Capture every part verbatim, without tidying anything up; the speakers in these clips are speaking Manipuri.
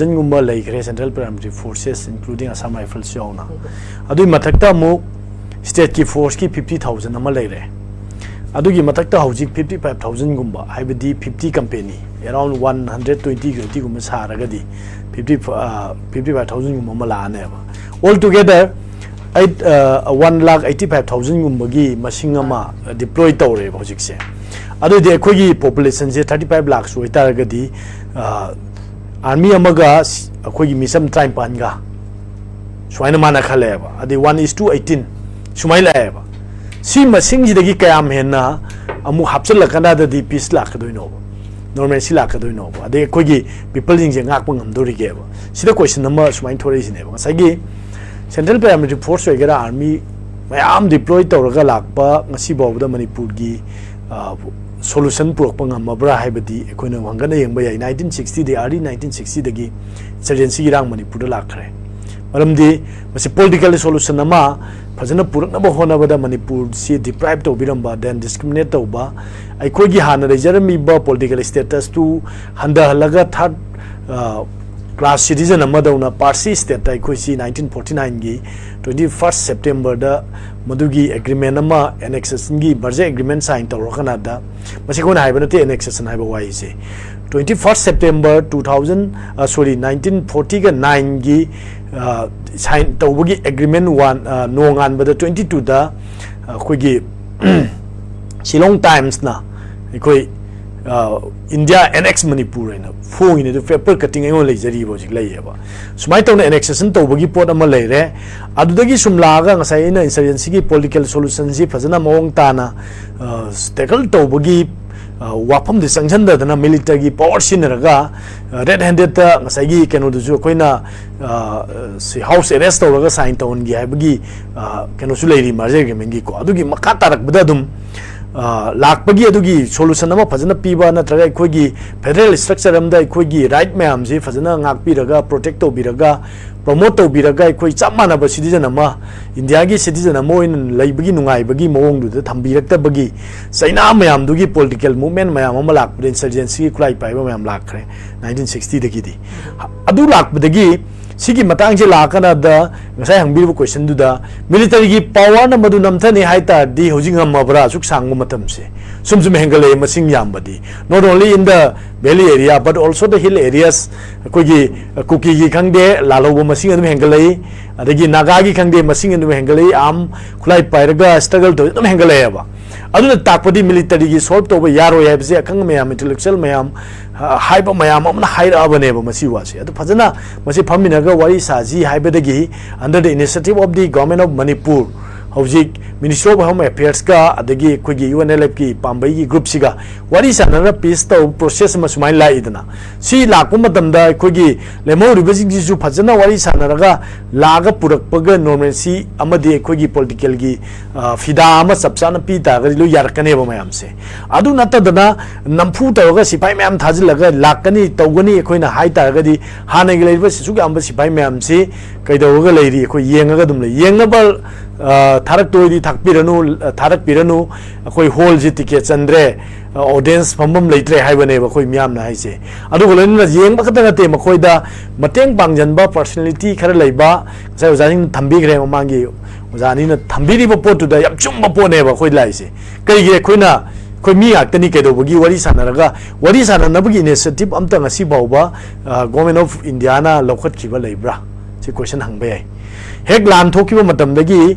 ꯊꯥꯎꯖꯟꯒꯨꯝꯕ ꯂꯩꯈ꯭ꯔꯦ, Central Paramilitary Forces including Assam Rifles ꯌꯥꯎꯅ꯫ ꯑꯗꯨꯒꯤ ꯃꯊꯛꯇ ꯑꯃꯨꯛ stateꯀꯤ forceꯀꯤ fifty thousand ꯑꯃ ꯂꯩꯔꯦ꯫ ꯑꯗꯨꯒꯤ ꯃꯊꯛꯇ ꯍꯧꯖꯤꯛ fifty five thousandꯒꯨꯝꯕ, ꯍꯥꯏꯕꯗꯤ fifty company, around one hundred twenty twentyꯒꯨꯝꯕ ꯁꯥꯔꯒꯗꯤ fifty, fifty five thousandꯒꯨꯝꯕ ꯑꯃ ꯂꯥꯛꯑꯅꯦꯕ꯫ All together eight, one lakh eighty five thousandꯒꯨꯝꯕꯒꯤ ꯃꯁꯤꯡ ꯑꯃ deploy ꯇꯧꯔꯦꯕ ꯍꯧꯖꯤꯛꯁꯦ꯫ ꯑꯗꯨꯗꯤ ꯑꯩꯈꯣꯏꯒꯤ populationꯁꯦ thirty five lakhꯁꯨ ꯑꯣꯏꯇꯥꯔꯒꯗꯤ, army ꯑꯃꯒ ꯑꯩꯈꯣꯏꯒꯤ ꯃꯤꯆꯝ ꯇꯔꯥꯅꯤꯄꯥꯟꯒ ꯁꯨꯃꯥꯏꯅ ꯃꯥꯟꯅ ꯈꯜꯂꯛꯑꯦꯕ꯫ ꯑꯗꯩ one is to eighteen ꯁꯨꯃꯥꯏꯅ ꯂꯥꯛꯑꯦꯕ꯫ ꯁꯤ ꯃꯁꯤꯡꯁꯤꯗꯒꯤ ꯀꯌꯥꯝ ꯍꯦꯟꯅ ꯑꯃꯨꯛ ꯍꯥꯞꯆꯤꯜꯂꯛꯀꯥꯟꯗꯗꯤ peace ꯂꯥꯛꯀꯗꯣꯏꯅꯣꯕ, normalcy ꯂꯥꯛꯀꯗꯣꯏꯅꯣꯕ, ꯑꯗꯩ ꯑꯩꯈꯣꯏꯒꯤ peopleꯁꯤꯡꯁꯦ ꯉꯥꯛꯄ ꯉꯝꯗꯣꯔꯤꯒꯦꯕ? ꯁꯤꯗ question ꯑꯃ ꯁꯨꯃꯥꯏꯅ ꯊꯣꯔꯛꯏꯁꯤꯅꯦꯕ꯫ ꯉꯁꯥꯏꯒꯤ Central Paramilitary Force ꯑꯣꯏꯒꯦꯔꯥ, army ꯃꯌꯥꯝ deploy ꯇꯧꯔꯒ ꯂꯥꯛꯄ, ꯉꯁꯤ ꯐꯥꯎꯕꯗ ꯃꯅꯤꯄꯨꯔꯒꯤ solution ꯄꯨꯔꯛꯄ ꯉꯝꯃꯕ꯭ꯔꯥ ꯍꯥꯏꯕꯗꯤ ꯑꯩꯈꯣꯏꯅ ꯍꯪꯒꯠꯅ ꯌꯦꯡꯕ ꯌꯥꯏ꯫ Nineteen sixtyꯗꯒꯤ, early nineteen sixtyꯗꯒꯤ insurgencyꯒꯤ ꯏꯔꯥꯡ ꯃꯅꯤꯄꯨꯔꯗ ꯂꯥꯛꯈ꯭ꯔꯦ꯫ ꯃꯔꯝꯗꯤ ꯃꯁꯤ political solution ꯑꯃ ꯐꯖꯅ ꯄꯨꯔꯛꯅꯕ ꯍꯣꯠꯅꯕꯗ ꯃꯅꯤꯄꯨꯔꯁꯤ deprive ꯇꯧꯕꯤꯔꯝꯕ, then discriminate ꯇꯧꯕ, ꯑꯩꯈꯣꯏꯒꯤ ꯍꯥꯟꯅ ꯂꯩꯖꯔꯝꯃꯤꯕ political statusꯇꯨ ꯍꯟꯊꯍꯜꯂꯒ third class citizen ꯑꯃꯗꯧꯅ Parsi stateꯇ ꯑꯩꯈꯣꯏꯁꯤ nineteen forty nineꯒꯤ twenty first Septemberꯗ ꯃꯗꯨꯒꯤ agreement ꯑꯃ, annexationꯒꯤ merger agreement sign ꯇꯧꯔꯀꯥꯟꯗ, ꯃꯁꯤ ꯑꯩꯈꯣꯏꯅ ꯍꯥꯏꯕ ꯅꯠꯇꯦ annexation ꯍꯥꯏꯕ ꯋꯥꯍꯩꯁꯦ, twenty first September two thousand, sorry, nineteen fortyꯒ nineꯒꯤ sign ꯇꯧꯕꯒꯤ agreement one, ꯅꯣꯡꯉꯥꯟꯕꯗ twenty twoꯗ ꯑꯩꯈꯣꯏꯒꯤ Shillong Timesꯅ ꯑꯩꯈꯣꯏ India annex Manipur ꯍꯥꯏꯅ ꯐꯣꯡꯉꯤꯅꯦ꯫ ꯑꯗꯨ paper cutting ꯑꯩꯉꯣꯟꯗ ꯂꯩꯖꯔꯤꯕ, ꯍꯧꯖꯤꯛ ꯂꯩꯌꯦꯕ꯫ ꯁꯨꯃꯥꯏꯅ ꯇꯧꯅ annexation ꯇꯧꯕꯒꯤ ꯄꯣꯠ ꯑꯃ ꯂꯩꯔꯦ꯫ ꯑꯗꯨꯗꯒꯤ ꯁꯨꯝ ꯂꯥꯛꯑꯒ ꯉꯁꯥꯏ ꯑꯩꯅ insurgencyꯒꯤ political solutionꯁꯤ ꯐꯖꯅ ꯃꯑꯣꯡ ꯇꯥꯅ tackle ꯇꯧꯕꯒꯤ ꯋꯥꯐꯝꯗꯤ ꯆꯪꯁꯤꯟꯗꯗꯅ militaryꯒꯤ power ꯁꯤꯖꯤꯟꯅꯔꯒ red handedꯇ ꯉꯁꯥꯏꯒꯤ ꯀꯩꯅꯣꯗꯨꯁꯨ ꯑꯩꯈꯣꯏꯅ ꯁꯤ house arrest ꯇꯧꯔꯒ sign ꯇꯧꯍꯟꯒꯦ ꯍꯥꯏꯕꯒꯤ ꯀꯩꯅꯣꯁꯨ ꯂꯩꯔꯤ merger agreementꯒꯤꯀꯣ꯫ ꯑꯗꯨꯒꯤ ꯃꯈꯥ ꯇꯥꯔꯛꯄꯗ ꯑꯗꯨꯝ ꯑ, ꯂꯥꯛꯄꯒꯤ ꯑꯗꯨꯒꯤ solution ꯑꯃ ꯐꯖꯅ ꯄꯤꯕ, ꯅꯠꯇ꯭ꯔꯒ ꯑꯩꯈꯣꯏꯒꯤ federal structure ꯑꯃꯗ ꯑꯩꯈꯣꯏꯒꯤ right ꯃꯌꯥꯝꯁꯤ ꯐꯖꯅ ꯉꯥꯛꯄꯤꯔꯒ, protect ꯇꯧꯕꯤꯔꯒ, promote ꯇꯧꯕꯤꯔꯒ, ꯑꯩꯈꯣꯏ ꯆꯞ ꯃꯥꯟꯅꯕ citizen ꯑꯃ, ꯏꯟꯗꯤꯌꯥꯒꯤ citizen ꯑꯃ ꯑꯣꯏꯅ ꯂꯩꯕꯒꯤ ꯅꯨꯡꯉꯥꯏꯕꯒꯤ ꯃꯑꯣꯡꯗꯨꯗ ꯊꯝꯕꯤꯔꯛꯇꯕꯒꯤ ꯆꯩꯅꯥ ꯃꯌꯥꯝꯗꯨꯒꯤ political movement ꯃꯌꯥꯝ ꯑꯃ ꯂꯥꯛꯄꯗ insurgencyꯒꯤ ꯈꯨꯠꯂꯥꯏ ꯄꯥꯏꯕ ꯃꯌꯥꯝ ꯂꯥꯛꯈ꯭ꯔꯦ nineteen sixtyꯗꯒꯤꯗꯤ꯫ ꯑꯗꯨ ꯂꯥꯛꯄꯗꯒꯤ ꯁꯤꯒꯤ ꯃꯇꯥꯡꯁꯦ ꯂꯥꯛꯀꯥꯟꯗ ꯉꯁꯥꯏ ꯍꯪꯕꯤꯔꯤꯕ questionꯗꯨꯗ militaryꯒꯤ powerꯅ ꯃꯗꯨ ꯅꯝꯊꯅꯤ ꯍꯥꯏ ꯇꯥꯔꯗꯤ ꯍꯧꯖꯤꯛ ꯉꯝꯃꯕ꯭ꯔꯥ ꯑꯁꯨꯛ ꯁꯥꯡꯕ ꯃꯇꯝꯁꯦ? ꯁꯨꯝ ꯁꯨꯝ ꯍꯦꯟꯒꯠꯂꯛꯑꯦ ꯃꯁꯤꯡ ꯌꯥꯝꯕꯗꯤ, not only in the valley area but also the hill areas꯫ ꯑꯩꯈꯣꯏꯒꯤ ꯀꯨꯀꯤꯒꯤ ꯈꯪꯗꯦ, ꯂꯥꯜꯍꯧꯕ ꯃꯁꯤꯡ ꯑꯗꯨꯝ ꯍꯦꯟꯒꯠꯂꯛꯏ, ꯑꯗꯒꯤ ꯅꯥꯒꯥꯒꯤ ꯈꯪꯗꯦ ꯃꯁꯤꯡ ꯑꯗꯨꯝ ꯍꯦꯟꯒꯠꯂꯛꯏ, arm ꯈꯨꯠꯂꯥꯏ ꯄꯥꯏꯔꯒ struggle ꯇꯧꯔꯤ ꯑꯗꯨꯝ ꯍꯦꯟꯒꯠꯂꯛꯑꯦꯕ꯫ ꯑꯗꯨꯅ ꯇꯥꯛꯄꯗꯤ militaryꯒꯤ solve ꯇꯧꯕ ꯌꯥꯔꯣꯏ ꯍꯥꯏꯕꯁꯦ ꯑꯈꯪ ꯃꯌꯥꯝ, intellectual ꯃꯌꯥꯝ, ꯑ, ꯍꯥꯏꯕ ꯃꯌꯥꯝ ꯑꯃꯅ ꯍꯥꯏꯔꯛꯑꯕꯅꯦꯕ ꯃꯁꯤ ꯋꯥꯁꯦ꯫ ꯑꯗꯨ ꯐꯖꯅ ꯃꯁꯤ ꯐꯝꯃꯤꯟꯅꯔꯒ ꯋꯥꯔꯤ ꯁꯥꯁꯤ ꯍꯥꯏꯕꯗꯒꯤ under the initiative of the Government of Manipur ꯍꯧꯖꯤꯛ Ministry of Home Affairsꯀ ꯑꯗꯒꯤ ꯑꯩꯈꯣꯏꯒꯤ UNLFꯀꯤ ꯄꯥꯝꯕꯩꯒꯤ groupꯁꯤꯒ ꯋꯥꯔꯤ ꯁꯥꯟꯅꯔꯒ peace ꯇꯧꯕ process ꯑꯃ ꯁꯨꯃꯥꯏꯅ ꯂꯥꯛꯏꯗꯅ, ꯁꯤ ꯂꯥꯛꯄ ꯃꯇꯝꯗ ꯑꯩꯈꯣꯏꯒꯤ ꯂꯦꯝꯍꯧꯔꯤꯕꯁꯤꯡꯁꯤꯁꯨ ꯐꯖꯅ ꯋꯥꯔꯤ ꯁꯥꯟꯅꯔꯒ ꯂꯥꯛꯑꯒ ꯄꯨꯔꯛꯄꯒ normalcy ꯑꯃꯗꯤ ꯑꯩꯈꯣꯏꯒꯤ politicalꯒꯤ, ꯑ, ꯐꯤꯗꯥ ꯑꯃ ꯆꯞ ꯆꯥꯅ ꯄꯤ ꯇꯥꯔꯒꯗꯤ ꯂꯣꯏ ꯌꯥꯔꯛꯀꯅꯦꯕ ꯃꯌꯥꯝꯁꯦ꯫ ꯑꯗꯨ ꯅꯠꯇꯗꯅ ꯅꯝꯐꯨ ꯇꯧꯔꯒ ꯁꯤꯐꯥꯏ ꯃꯌꯥꯝ ꯊꯥꯖꯤꯜꯂꯒ ꯂꯥꯛꯀꯅꯤ, ꯇꯧꯒꯅꯤ ꯑꯩꯈꯣꯏꯅ ꯍꯥꯏ ꯇꯥꯔꯒꯗꯤ ꯍꯥꯟꯅꯒꯤ ꯂꯩꯔꯤꯕ ꯑꯁꯨꯛ ꯌꯥꯝꯕ ꯁꯤꯐꯥꯏ ꯃꯌꯥꯝꯁꯤ ꯀꯩꯗꯧꯔꯒ ꯂꯩꯔꯤ? ꯑꯩꯈꯣꯏ ꯌꯦꯡꯉꯒ ꯑꯗꯨꯝ ꯂꯩ꯫ ꯌꯦꯡꯅꯕ, ꯑ, ꯊꯥꯔꯛꯇꯣꯏꯗꯤ ꯊꯥꯛꯄꯤꯔꯅꯨ, ꯑ, ꯊꯥꯔꯛꯄꯤꯔꯅꯨ꯫ ꯑꯩꯈꯣꯏ hallꯁꯤ ticket ꯆꯟꯗ꯭ꯔꯦ, ꯑ, audience ꯐꯝꯐꯝ ꯂꯩꯇ꯭ꯔꯦ ꯍꯥꯏꯕꯅꯦꯕ ꯑꯩꯈꯣꯏ ꯃꯤꯌꯥꯝꯅ ꯍꯥꯏꯁꯦ꯫ ꯑꯗꯨꯒ ꯂꯣꯏꯅꯅ ꯌꯦꯡꯕ ꯈꯛꯇ ꯅꯠꯇꯦ, ꯃꯈꯣꯏꯗ ꯃꯇꯦꯡ ꯄꯥꯡꯁꯤꯟꯕ personality ꯈꯔ ꯂꯩꯕ, ꯉꯁꯥꯏ ꯑꯣꯖꯥꯁꯤꯡꯅ ꯊꯝꯕꯤꯈ꯭ꯔꯦ, ꯃꯃꯥꯡꯒꯤ ꯑꯣꯖꯥ ꯑꯅꯤꯅ ꯊꯝꯕꯤꯔꯤꯕ ꯄꯣꯠꯇꯨꯗ ꯌꯥꯝ ꯆꯨꯝꯕ ꯄꯣꯠꯅꯦꯕ ꯑꯩꯈꯣꯏ ꯂꯥꯛꯏꯁꯦ꯫ ꯀꯩꯒꯤ? ꯑꯩꯈꯣꯏꯅ, ꯑꯩꯈꯣꯏ ꯃꯤ ꯉꯥꯛꯇꯅꯤ, ꯀꯩꯗꯧꯕꯒꯤ ꯋꯥꯔꯤ ꯁꯥꯟꯅꯔꯒ, ꯋꯥꯔꯤ ꯁꯥꯟꯅꯅꯕꯒꯤ initiative ꯑꯝꯇ ꯉꯁꯤ ꯐꯥꯎꯕ, ꯑ, Government of Indiaꯅ ꯂꯧꯈꯠꯈꯤꯕ ꯂꯩꯕ꯭ꯔꯥ? ꯁꯤ question ꯍꯪꯕ ꯌꯥꯏ꯫ ꯍꯦꯛ ꯂꯥꯟ ꯊꯣꯛꯈꯤꯕ ꯃꯇꯝꯗꯒꯤ,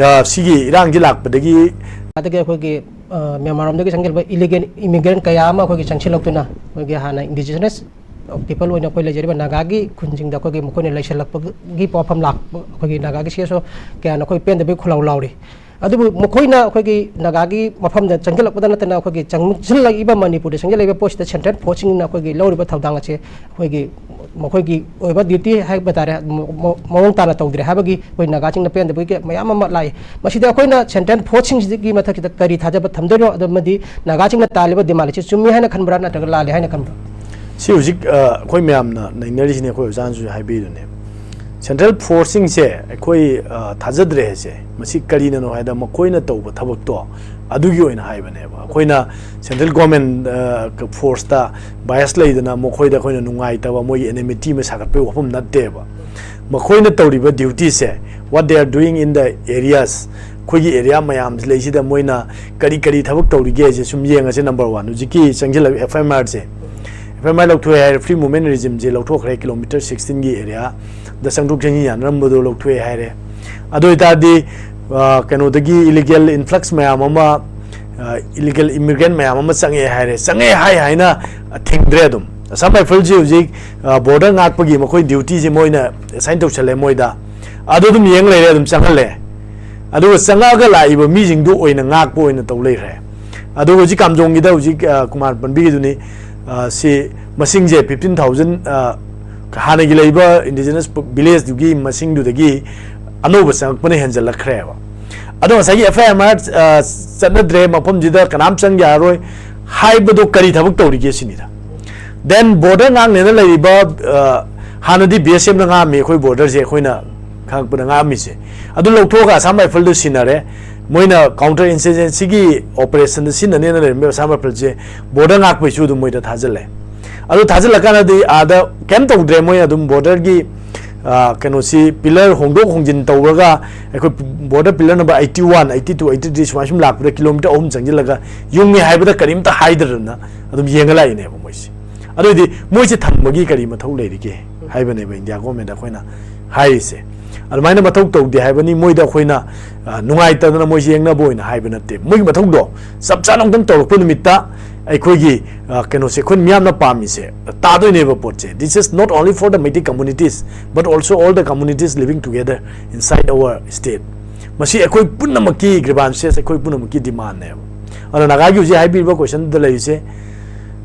ꯑ, ꯁꯤꯒꯤ ꯏꯔꯥꯡꯁꯤ ꯂꯥꯛꯄꯗꯒꯤ ꯑꯗꯒꯤ ꯑꯩꯈꯣꯏꯒꯤ, ꯑ, ꯃ꯭ꯌꯥꯟꯃꯥꯔ ꯂꯣꯝꯗꯒꯤ ꯆꯪꯁꯤꯜꯂꯛꯄ illegal immigrant ꯀꯌꯥ ꯑꯃ ꯑꯩꯈꯣꯏꯒꯤ ꯆꯪꯁꯤꯜꯂꯛꯇꯨꯅ ꯑꯩꯈꯣꯏꯒꯤ ꯍꯥꯟꯅ indigenous people ꯑꯣꯏꯅ ꯑꯩꯈꯣꯏ ꯂꯩꯖꯔꯤꯕ ꯅꯥꯒꯥꯒꯤ ꯈꯨꯟꯁꯤꯡꯗ ꯑꯩꯈꯣꯏꯒꯤ ꯃꯈꯣꯏꯅ ꯂꯩꯁꯜꯂꯛꯄꯒꯤ ꯋꯥꯐꯝ ꯂꯥꯛꯄ, ꯑꯩꯈꯣꯏꯒꯤ ꯅꯥꯒꯥꯒꯤ CSO ꯀꯌꯥꯅ ꯑꯩꯈꯣꯏ ꯄꯦꯟꯗꯕꯒꯤ ꯈꯣꯜꯂꯥꯎ ꯂꯥꯎꯔꯤ꯫ ꯑꯗꯨꯕꯨ ꯃꯈꯣꯏꯅ ꯑꯩꯈꯣꯏꯒꯤ ꯅꯥꯒꯥꯒꯤ ꯃꯐꯝꯗ ꯆꯪꯁꯤꯜꯂꯛꯄꯗ ꯅꯠꯇꯅ ꯑꯩꯈꯣꯏꯒꯤ ꯆꯪꯁꯤꯜꯂꯛꯏꯕ ꯃꯅꯤꯄꯨꯔꯗ ꯆꯪꯁꯤꯜꯂꯛꯏꯕ ꯄꯣꯠꯁꯤꯗ ꯁꯦꯟꯇ꯭ꯔꯦꯜ ꯐꯣꯔꯁꯁꯤꯡꯅ ꯑꯩꯈꯣꯏꯒꯤ ꯂꯧꯔꯤꯕ ꯊꯧꯗꯥꯡ ꯑꯁꯦ ꯑꯩꯈꯣꯏꯒꯤ ꯃꯈꯣꯏꯒꯤ ꯑꯣꯏꯕ ꯗ꯭ꯌꯨꯇꯤ ꯍꯥꯏꯕ ꯇꯥꯔꯦ, ꯃ-, ꯃ-, ꯃꯑꯣꯡ ꯇꯥꯅ ꯇꯧꯗ꯭ꯔꯦ ꯍꯥꯏꯕꯒꯤ ꯑꯩꯈꯣꯏ ꯅꯥꯒꯥꯁꯤꯡꯅ ꯄꯦꯟꯗꯕꯒꯤ ꯃꯌꯥꯝ ꯑꯃ ꯂꯥꯛꯏ꯫ ꯃꯁꯤꯗ ꯑꯩꯈꯣꯏꯅ ꯁꯦꯟꯇ꯭ꯔꯦꯜ ꯐꯣꯔꯁꯁꯤꯡꯁꯤꯒꯤ ꯃꯊꯛꯁꯤꯗ ꯀꯔꯤ ꯊꯥꯖꯕ ꯊꯝꯗꯣꯏꯅꯣ, ꯑꯗꯨ ꯑꯃꯗꯤ ꯅꯥꯒꯥꯁꯤꯡꯅ ꯇꯥꯜꯂꯤꯕ ꯗꯤꯃꯥꯟ ꯑꯁꯤ ꯆꯨꯝꯃꯤ ꯍꯥꯏꯅ ꯈꯟꯕ꯭ꯔꯥ ꯅꯠꯇ꯭ꯔꯒ ꯂꯥꯜꯂꯤ ꯍꯥꯏꯅ ꯈꯟꯕ꯭ꯔꯥ? ꯁꯤ ꯍꯧꯖꯤꯛ ꯑ, ꯑꯩꯈꯣꯏ ꯃꯌꯥꯝꯅ ꯅꯩꯅꯔꯤꯁꯤꯅꯦ, ꯑꯩꯈꯣꯏ ꯑꯣꯖꯥꯅꯁꯨ ꯍꯥꯏꯕꯤꯗꯨꯅꯦ꯫ ꯁꯦꯟꯇ꯭ꯔꯦꯜ ꯐꯣꯔꯁꯁꯤꯡꯁꯦ ꯑꯩꯈꯣꯏ ꯑ, ꯊꯥꯖꯗ꯭ꯔꯦ ꯍꯥꯏꯁꯦ꯫ ꯃꯁꯤ ꯀꯔꯤꯅꯅꯣ ꯍꯥꯏꯗ ꯃꯈꯣꯏꯅ ꯇꯧꯕ ꯊꯕꯛꯇꯣ ꯑꯗꯨꯒꯤ ꯑꯣꯏꯅ ꯍꯥꯏꯕꯅꯦꯕ꯫ ꯑꯩꯈꯣꯏꯅ ꯁꯦꯟꯇ꯭ꯔꯦꯜ ꯒꯣꯔꯃꯦꯟ ꯐꯣꯔꯁꯇ ꯕꯥꯏꯁ ꯂꯩꯗꯅ ꯃꯈꯣꯏꯗ ꯑꯩꯈꯣꯏꯅ ꯅꯨꯡꯉꯥꯏꯇꯕ, ꯃꯣꯏꯒꯤ ꯑꯦꯅꯤꯃꯤꯇꯤ ꯑꯃ ꯁꯥꯒꯠꯄꯒꯤ ꯋꯥꯐꯝ ꯅꯠꯇꯦꯕ꯫ ꯃꯈꯣꯏꯅ ꯇꯧꯔꯤꯕ ꯗ꯭ꯌꯨꯇꯤꯁꯦ, what they are doing in the areas, ꯑꯩꯈꯣꯏꯒꯤ ꯑꯦꯔꯤꯌꯥ ꯃꯌꯥꯝ ꯂꯩꯁꯤꯗ ꯃꯣꯏꯅ ꯀꯔꯤ ꯀꯔꯤ ꯊꯕꯛ ꯇꯧꯔꯤꯒꯦ ꯍꯥꯏꯁꯦ ꯁꯨꯝ ꯌꯦꯡꯉꯁꯦ꯫ ꯅꯝꯕꯔ ꯋꯥꯟ, ꯍꯧꯖꯤꯛꯀꯤ ꯆꯪꯁꯤꯜꯂꯛ ꯑꯦꯐ ꯑꯥꯏ ꯑꯥꯔ ꯁꯦ, ꯑꯦꯐ ꯑꯥꯏ ꯑꯥꯔ ꯂꯧꯊꯣꯛꯑꯦ ꯍꯥꯏꯔꯦ, ꯐ꯭ꯔꯤ ꯃꯨꯚꯃꯦꯟ ꯔꯤꯖꯤꯝꯁꯦ ꯂꯧꯊꯣꯛꯈ꯭ꯔꯦ, ꯀꯤꯂꯣꯃꯤꯇꯔ ꯁꯤꯛꯁꯇꯤꯟꯒꯤ ꯑꯦꯔꯤꯌꯥꯗ ꯆꯪꯊꯣꯛ ꯆꯪꯁꯤꯟ ꯌꯥꯅꯔꯝꯕꯗꯣ ꯂꯧꯊꯣꯛꯑꯦ ꯍꯥꯏꯔꯦ꯫ ꯑꯗꯨ ꯑꯣꯏꯇꯥꯔꯗꯤ ꯑ, ꯀꯩꯅꯣꯗꯒꯤ ꯏꯂꯤꯒꯦꯜ ꯏꯟꯐ꯭ꯂꯛꯁ ꯃꯌꯥꯝ ꯑꯃ, ꯏꯂꯤꯒꯦꯜ ꯏꯃꯤꯒ꯭ꯔꯦꯟ ꯃꯌꯥꯝ ꯑꯃ ꯆꯪꯉꯛꯑꯦ ꯍꯥꯏꯔꯦ, ꯆꯪꯉꯛꯑꯦ ꯍꯥꯏ ꯍꯥꯏꯅ ꯊꯤꯡꯗ꯭ꯔꯦ ꯑꯗꯨꯝ꯫ ꯑꯁꯥꯝ ꯔꯥꯏꯐꯜꯁꯤ ꯍꯧꯖꯤꯛ ꯕꯣꯔꯗꯔ ꯉꯥꯛꯄꯒꯤ ꯃꯈꯣꯏ ꯗ꯭ꯌꯨꯇꯤꯁꯤ ꯃꯣꯏꯅ ꯑꯦꯁꯥꯏꯟ ꯇꯧꯁꯜꯂꯦ ꯃꯣꯏꯗ, ꯑꯗꯨ ꯑꯗꯨꯝ ꯌꯦꯡ ꯂꯩꯔꯦ, ꯑꯗꯨꯝ ꯆꯪꯍꯜꯂꯦ꯫ ꯑꯗꯨꯒ ꯆꯪꯉꯛꯑꯒ ꯂꯥꯛꯏꯕ ꯃꯤꯁꯤꯡꯗꯨ ꯑꯣꯏꯅ ꯉꯥꯛꯄ ꯑꯣꯏꯅ ꯇꯧ ꯂꯩꯈ꯭ꯔꯦ꯫ ꯑꯗꯨꯒ ꯍꯧꯖꯤꯛ ꯀꯥꯝꯖꯣꯡꯒꯤꯗ ꯍꯧꯖꯤꯛ ꯑ, ꯀꯨꯃꯥꯔ ꯄꯟꯕꯤꯒꯤꯗꯨꯅꯤ, ꯑ, ꯁꯤ ꯃꯁꯤꯡꯁꯦ ꯐꯤꯐꯇꯤꯟ ꯊꯥꯎꯖꯟ, ꯑ, ꯍꯥꯟꯅꯒꯤ ꯂꯩꯕ ꯏꯟꯗꯤꯖꯤꯅꯁ ꯚꯤꯂꯦꯖꯇꯨꯒꯤ ꯃꯁꯤꯡꯗꯨꯗꯒꯤ ꯑꯅꯧꯕ ꯆꯪꯉꯛꯄꯅ ꯍꯦꯟꯖꯜꯂꯛꯈ꯭ꯔꯦꯕ꯫ ꯑꯗꯣ ꯉꯁꯥꯏꯒꯤ ꯑꯦꯐ ꯑꯥꯏ ꯑꯥꯔ ꯆꯠꯅꯗ꯭ꯔꯦ, ꯃꯐꯝꯁꯤꯗ ꯀꯅꯥꯝ ꯆꯪ ꯌꯥꯔꯔꯣꯏ ꯍꯥꯏꯕꯗꯣ ꯀꯔꯤ ꯊꯕꯛ ꯇꯧꯔꯤꯒꯦ ꯁꯤꯅꯤꯗ꯫ ꯗꯦꯟ ꯕꯣꯔꯗꯔ ꯉꯥꯛꯅꯦꯅ ꯂꯩꯔꯤꯕ, ꯑ, ꯍꯥꯟꯅꯗꯤ ꯕꯤ ꯑꯦꯁ ꯑꯦꯐꯅ ꯉꯥꯛꯑꯝꯃꯤ ꯑꯩꯈꯣꯏ ꯕꯣꯔꯗꯔꯁꯦ, ꯑꯩꯈꯣꯏꯅ ꯈꯪꯉꯛꯄꯗ ꯉꯥꯛꯑꯝꯃꯤꯁꯦ꯫ ꯑꯗꯨ ꯂꯧꯊꯣꯛꯑꯒ ꯑꯁꯥꯝ ꯔꯥꯏꯐꯜꯗ ꯁꯤꯟꯅꯔꯦ꯫ ꯃꯣꯏꯅ ꯀꯥꯎꯟꯇꯔ ꯏꯟꯁꯔꯖꯦꯟꯁꯤꯒꯤ ꯑꯣꯄꯔꯦꯁꯟꯗ ꯁꯤꯖꯤꯟꯅꯅꯦꯅ ꯂꯩꯔꯝꯃꯤꯕ ꯑꯁꯥꯝ ꯔꯥꯏꯐꯜꯁꯦ ꯕꯣꯔꯗꯔ ꯉꯥꯛꯄꯩꯁꯨ ꯑꯗꯨꯝ ꯃꯣꯏꯗ ꯊꯥꯖꯤꯜꯂꯦ꯫ ꯑꯗꯨ ꯊꯥꯖꯤꯜꯂꯀꯥꯟꯗꯗꯤ ꯑꯥꯗ ꯀꯩꯝ ꯇꯧꯗ꯭ꯔꯦ, ꯃꯣꯏ ꯑꯗꯨꯝ ꯕꯣꯔꯗꯔꯒꯤ, ꯑ, ꯀꯩꯅꯣꯁꯤ ꯄꯤꯂꯔ ꯍꯣꯡꯗꯣꯛ ꯍꯣꯡꯖꯤꯟ ꯇꯧꯔꯒ ꯑꯩꯈꯣꯏ border pillar number eighty one, eighty two, eighty three ꯁꯨꯃꯥꯏ ꯁꯨꯝ ꯂꯥꯛꯄꯗ ꯀꯤꯂꯣꯃꯤꯇꯔ ꯑꯍꯨꯝ ꯆꯪꯁꯤꯜꯂꯒ ꯌꯨꯡꯉꯦ ꯍꯥꯏꯕꯗ ꯀꯔꯤꯝꯇ ꯍꯥꯏꯗꯗꯅ ꯑꯗꯨꯝ ꯌꯦꯡꯉ ꯂꯥꯛꯏꯅꯦꯕ ꯃꯣꯏꯁꯦ꯫ ꯑꯗꯨꯑꯣꯏꯗꯤ ꯃꯣꯏꯁꯦ ꯊꯝꯕꯒꯤ ꯀꯔꯤ ꯃꯊꯧ ꯂꯩꯔꯤꯒꯦ ꯍꯥꯏꯕꯅꯦꯕ ꯏꯟꯗꯤꯌꯥ ꯒꯣꯔꯃꯦꯟꯗ ꯑꯩꯈꯣꯏꯅ ꯍꯥꯏꯔꯤꯁꯦ꯫ ꯑꯗꯨꯃꯥꯏꯅ ꯃꯊꯧ ꯇꯧꯗꯦ ꯍꯥꯏꯕꯅꯤ꯫ ꯃꯣꯏꯗ ꯑꯩꯈꯣꯏꯅ, ꯑ, ꯅꯨꯡꯉꯥꯏꯇꯗꯅ ꯃꯣꯏꯁꯦ ꯌꯦꯡꯅꯕ ꯑꯣꯏꯅ ꯍꯥꯏꯕ ꯅꯠꯇꯦ꯫ ꯃꯣꯏꯒꯤ ꯃꯊꯧꯗꯣ ꯆꯞ ꯆꯥꯅ ꯑꯃꯨꯛꯇꯪ ꯇꯧꯔꯛꯄ ꯅꯨꯃꯤꯠꯇ ꯑꯩꯈꯣꯏꯒꯤ, ꯑ, ꯀꯩꯅꯣꯁꯦ ꯑꯩꯈꯣꯏ ꯃꯤꯌꯥꯝꯅ ꯄꯥꯝꯃꯤꯁꯦ ꯇꯥꯗꯣꯏꯅꯦꯕ ꯄꯣꯠꯁꯦ꯫ This is not only for the Meitei communities, but also all the communities living together inside our state. ꯃꯁꯤ ꯑꯩꯈꯣꯏ ꯄꯨꯝꯅꯃꯛꯀꯤ ꯒ꯭ꯔꯤꯚꯥꯟꯁꯦꯁ, ꯑꯩꯈꯣꯏ ꯄꯨꯝꯅꯃꯛꯀꯤ ꯗꯤꯃꯥꯟꯅꯦꯕ꯫ ꯑꯗꯣ ꯅꯥꯒꯥꯒꯤ ꯍꯧꯖꯤꯛ ꯍꯥꯏꯕꯤꯔꯤꯕ ꯀꯣꯏꯁꯟꯗꯨꯗ ꯂꯩꯔꯤꯁꯦ,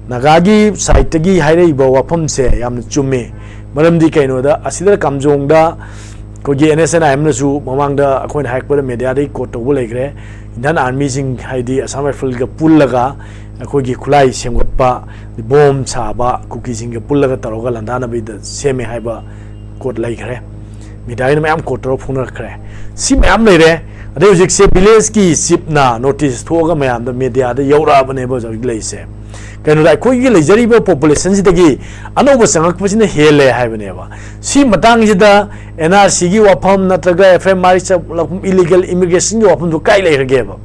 ꯅꯥꯒꯥꯒꯤ ꯁꯥꯏꯠꯇꯒꯤ ꯍꯥꯏꯔꯛꯏꯕ ꯋꯥꯐꯝꯁꯦ ꯌꯥꯝꯅ ꯆꯨꯝꯃꯦ꯫ ꯃꯔꯝꯗꯤ ꯀꯩꯅꯣꯗ, ꯑꯁꯤꯗ ꯀꯥꯝꯖꯣꯡꯗ ꯑꯩꯈꯣꯏꯒꯤ ꯑꯦꯟ ꯑꯦꯁ ꯑꯦꯟ ꯑꯥꯏ ꯑꯦꯝꯅꯁꯨ ꯃꯃꯥꯡꯗ ꯑꯩꯈꯣꯏꯅ ꯍꯥꯏꯔꯛꯄꯗ ꯃꯦꯗꯤꯌꯥꯗꯒꯤ ꯀꯣꯠ ꯇꯧꯕ ꯂꯩꯈ꯭ꯔꯦ, ꯏꯟꯗꯤꯌꯥꯟ ꯑꯥꯔꯃꯤꯁꯤꯡ ꯍꯥꯏꯗꯤ ꯑꯁꯥꯝ ꯔꯥꯏꯐꯜꯒ ꯄꯨꯜꯂꯒ ꯑꯩꯈꯣꯏꯒꯤ ꯈꯨꯠꯂꯥꯏ ꯁꯦꯝꯒꯠꯄ, ꯕꯣꯝ ꯁꯥꯕ, ꯀꯨꯀꯤꯁꯤꯡꯒ ꯄꯨꯜꯂꯒ ꯇꯧꯔꯒ ꯂꯥꯟꯗꯥꯅꯕꯒꯤꯗ ꯁꯦꯝꯃꯦ ꯍꯥꯏꯕ ꯀꯣꯠ ꯂꯩꯈ꯭ꯔꯦ꯫ ꯃꯦꯗꯤꯌꯥꯒꯤꯅ ꯃꯌꯥꯝ ꯀꯣꯠ ꯇꯧꯔꯒ ꯐꯣꯡꯅꯔꯛꯈ꯭ꯔꯦ꯫ ꯁꯤ ꯃꯌꯥꯝ ꯂꯩꯔꯦ꯫ ꯑꯗꯩ ꯍꯧꯖꯤꯛꯁꯦ ꯚꯤꯂꯦꯖꯀꯤ ꯆꯤꯞꯅ ꯅꯣꯇꯤꯁ ꯊꯣꯛꯑꯒ ꯃꯌꯥꯝꯗ ꯃꯦꯗꯤꯌꯥꯗ ꯌꯧꯔꯛꯑꯕꯅꯦꯕ ꯍꯧꯖꯤꯛ ꯂꯩꯔꯤꯁꯦ꯫ ꯀꯩꯅꯣꯗ, ꯑꯩꯈꯣꯏꯒꯤ ꯂꯩꯖꯔꯤꯕ ꯄꯣꯄꯨꯂꯦꯁꯟꯁꯤꯗꯒꯤ ꯑꯅꯧꯕ ꯆꯪꯉꯛꯄꯁꯤꯅ ꯍꯦꯜꯂꯦ ꯍꯥꯏꯕꯅꯦꯕ꯫ ꯁꯤ ꯃꯇꯥꯡꯁꯤꯗ ꯑꯦꯟ ꯑꯥꯔ ꯁꯤꯒꯤ ꯋꯥꯐꯝ ꯅꯠꯇ꯭ꯔꯒ ꯑꯦꯐ ꯑꯥꯏ ꯑꯥꯔ ꯆꯠꯂꯛꯐꯝ, ꯏꯂꯤꯒꯦꯜ ꯏꯃꯤꯒ꯭ꯔꯦꯁꯟꯒꯤ ꯋꯥꯐꯝꯗꯣ ꯀꯥꯏ ꯂꯩꯈ꯭ꯔꯒꯦꯕ?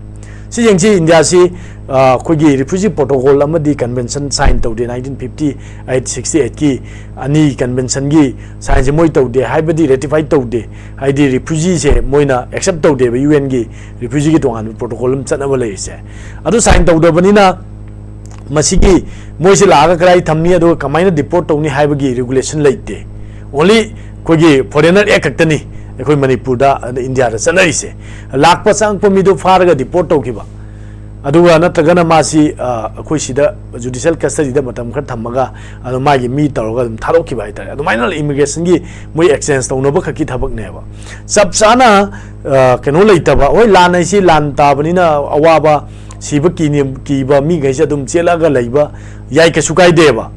ꯁꯤ ꯌꯦꯡꯁꯤ, ꯏꯟꯗꯤꯌꯥꯁꯤ, ꯑ, ꯑꯩꯈꯣꯏꯒꯤ ꯔꯤꯐ꯭ꯌꯨꯖꯤ ꯄ꯭ꯔꯣꯇꯣꯀꯣꯜ ꯑꯃꯗꯤ ꯀꯟꯚꯦꯟꯁꯟ ꯁꯥꯏꯟ ꯇꯧꯗꯦ, ꯅꯥꯏꯟꯇꯤꯟ ꯐꯤꯐꯇꯤ ꯑꯩꯠ, ꯁꯤꯛꯁꯇꯤ ꯑꯩꯠꯀꯤ ꯑꯅꯤ ꯀꯟꯚꯦꯟꯁꯟꯒꯤ ꯁꯥꯏꯟꯁꯦ ꯃꯣꯏ ꯇꯧꯗꯦ, ꯍꯥꯏꯕꯗꯤ ꯔꯦꯇꯤꯐꯥꯏ ꯇꯧꯗꯦ, ꯍꯥꯏꯗꯤ ꯔꯤꯐ꯭ꯌꯨꯖꯤꯁꯦ ꯃꯣꯏꯅ ꯑꯦꯛꯁꯦꯞ ꯇꯧꯗꯦꯕ, ꯌꯨ ꯑꯦꯟꯒꯤ ꯔꯤꯐ꯭ꯌꯨꯖꯤꯒꯤ ꯇꯣꯉꯥꯟꯕ ꯄ꯭ꯔꯣꯇꯣꯀꯣꯜ ꯑꯃ ꯆꯠꯅꯕ ꯂꯩꯔꯤꯁꯦ꯫ ꯑꯗꯨ ꯁꯥꯏꯟ ꯇꯧꯗꯕꯅꯤꯅ ꯃꯁꯤꯒꯤ ꯃꯣꯏꯁꯦ ꯂꯥꯛꯑꯒ ꯀꯗꯥꯏ ꯊꯝꯅꯤ, ꯑꯗꯨꯒ ꯀꯃꯥꯏꯅ ꯗꯤꯄꯣꯔꯠ ꯇꯧꯅꯤ ꯍꯥꯏꯕꯒꯤ ꯔꯤꯒꯨꯂꯦꯁꯟ ꯂꯩꯇꯦ꯫ ꯑꯣꯟꯂꯤ ꯑꯩꯈꯣꯏꯒꯤ ꯐꯣꯔꯦꯅꯔ ꯑꯦꯛ ꯈꯛꯇꯅꯤ ꯑꯩꯈꯣꯏ ꯃꯅꯤꯄꯨꯔꯗ, ꯏꯟꯗꯤꯌꯥꯗ ꯆꯠꯅꯔꯤꯁꯦ꯫ ꯂꯥꯛꯄ ꯆꯪꯉꯛꯄ ꯃꯤꯗꯨ ꯐꯥꯔꯒ ꯗꯤꯄꯣꯔꯠ ꯇꯧꯈꯤꯕ, ꯑꯗꯨꯒ ꯅꯠꯇ꯭ꯔꯒꯅ ꯃꯥꯁꯤ, ꯑ, ꯑꯩꯈꯣꯏ ꯁꯤꯗ ꯖꯨꯗꯤꯁꯤꯌꯦꯜ ꯀꯁꯇꯗꯤꯗ ꯃꯇꯝ ꯈꯔ ꯊꯝꯃꯒ, ꯑꯗꯨ ꯃꯥꯒꯤ ꯃꯤ ꯇꯧꯔꯒ ꯑꯗꯨꯝ ꯊꯥꯗꯣꯛꯈꯤꯕ ꯍꯥꯏꯇꯥꯔꯦ꯫ ꯑꯗꯨꯃꯥꯏꯅ ꯏꯃꯤꯒ꯭ꯔꯦꯁꯟꯒꯤ ꯃꯣꯏ ꯑꯦꯛꯁꯆꯦꯟꯖ ꯇꯧꯅꯕ ꯈꯛꯀꯤ ꯊꯕꯛꯅꯦꯕ꯫ ꯆꯞ ꯆꯥꯅ, ꯑ, ꯀꯩꯅꯣ ꯂꯩꯇꯕ, ꯍꯣꯏ, ꯂꯥꯟ ꯍꯥꯏꯁꯤ ꯂꯥꯟ ꯇꯥꯕꯅꯤꯅ ꯑꯋꯥꯕ, ꯁꯤꯕ ꯀꯤꯅꯤ-, ꯀꯤꯕ ꯃꯤꯈꯩꯁꯦ ꯑꯗꯨꯝ ꯆꯦꯜꯂꯛꯑꯒ ꯂꯩꯕ ꯌꯥꯏ, ꯀꯩꯁꯨ ꯀꯥꯏꯗꯦꯕ꯫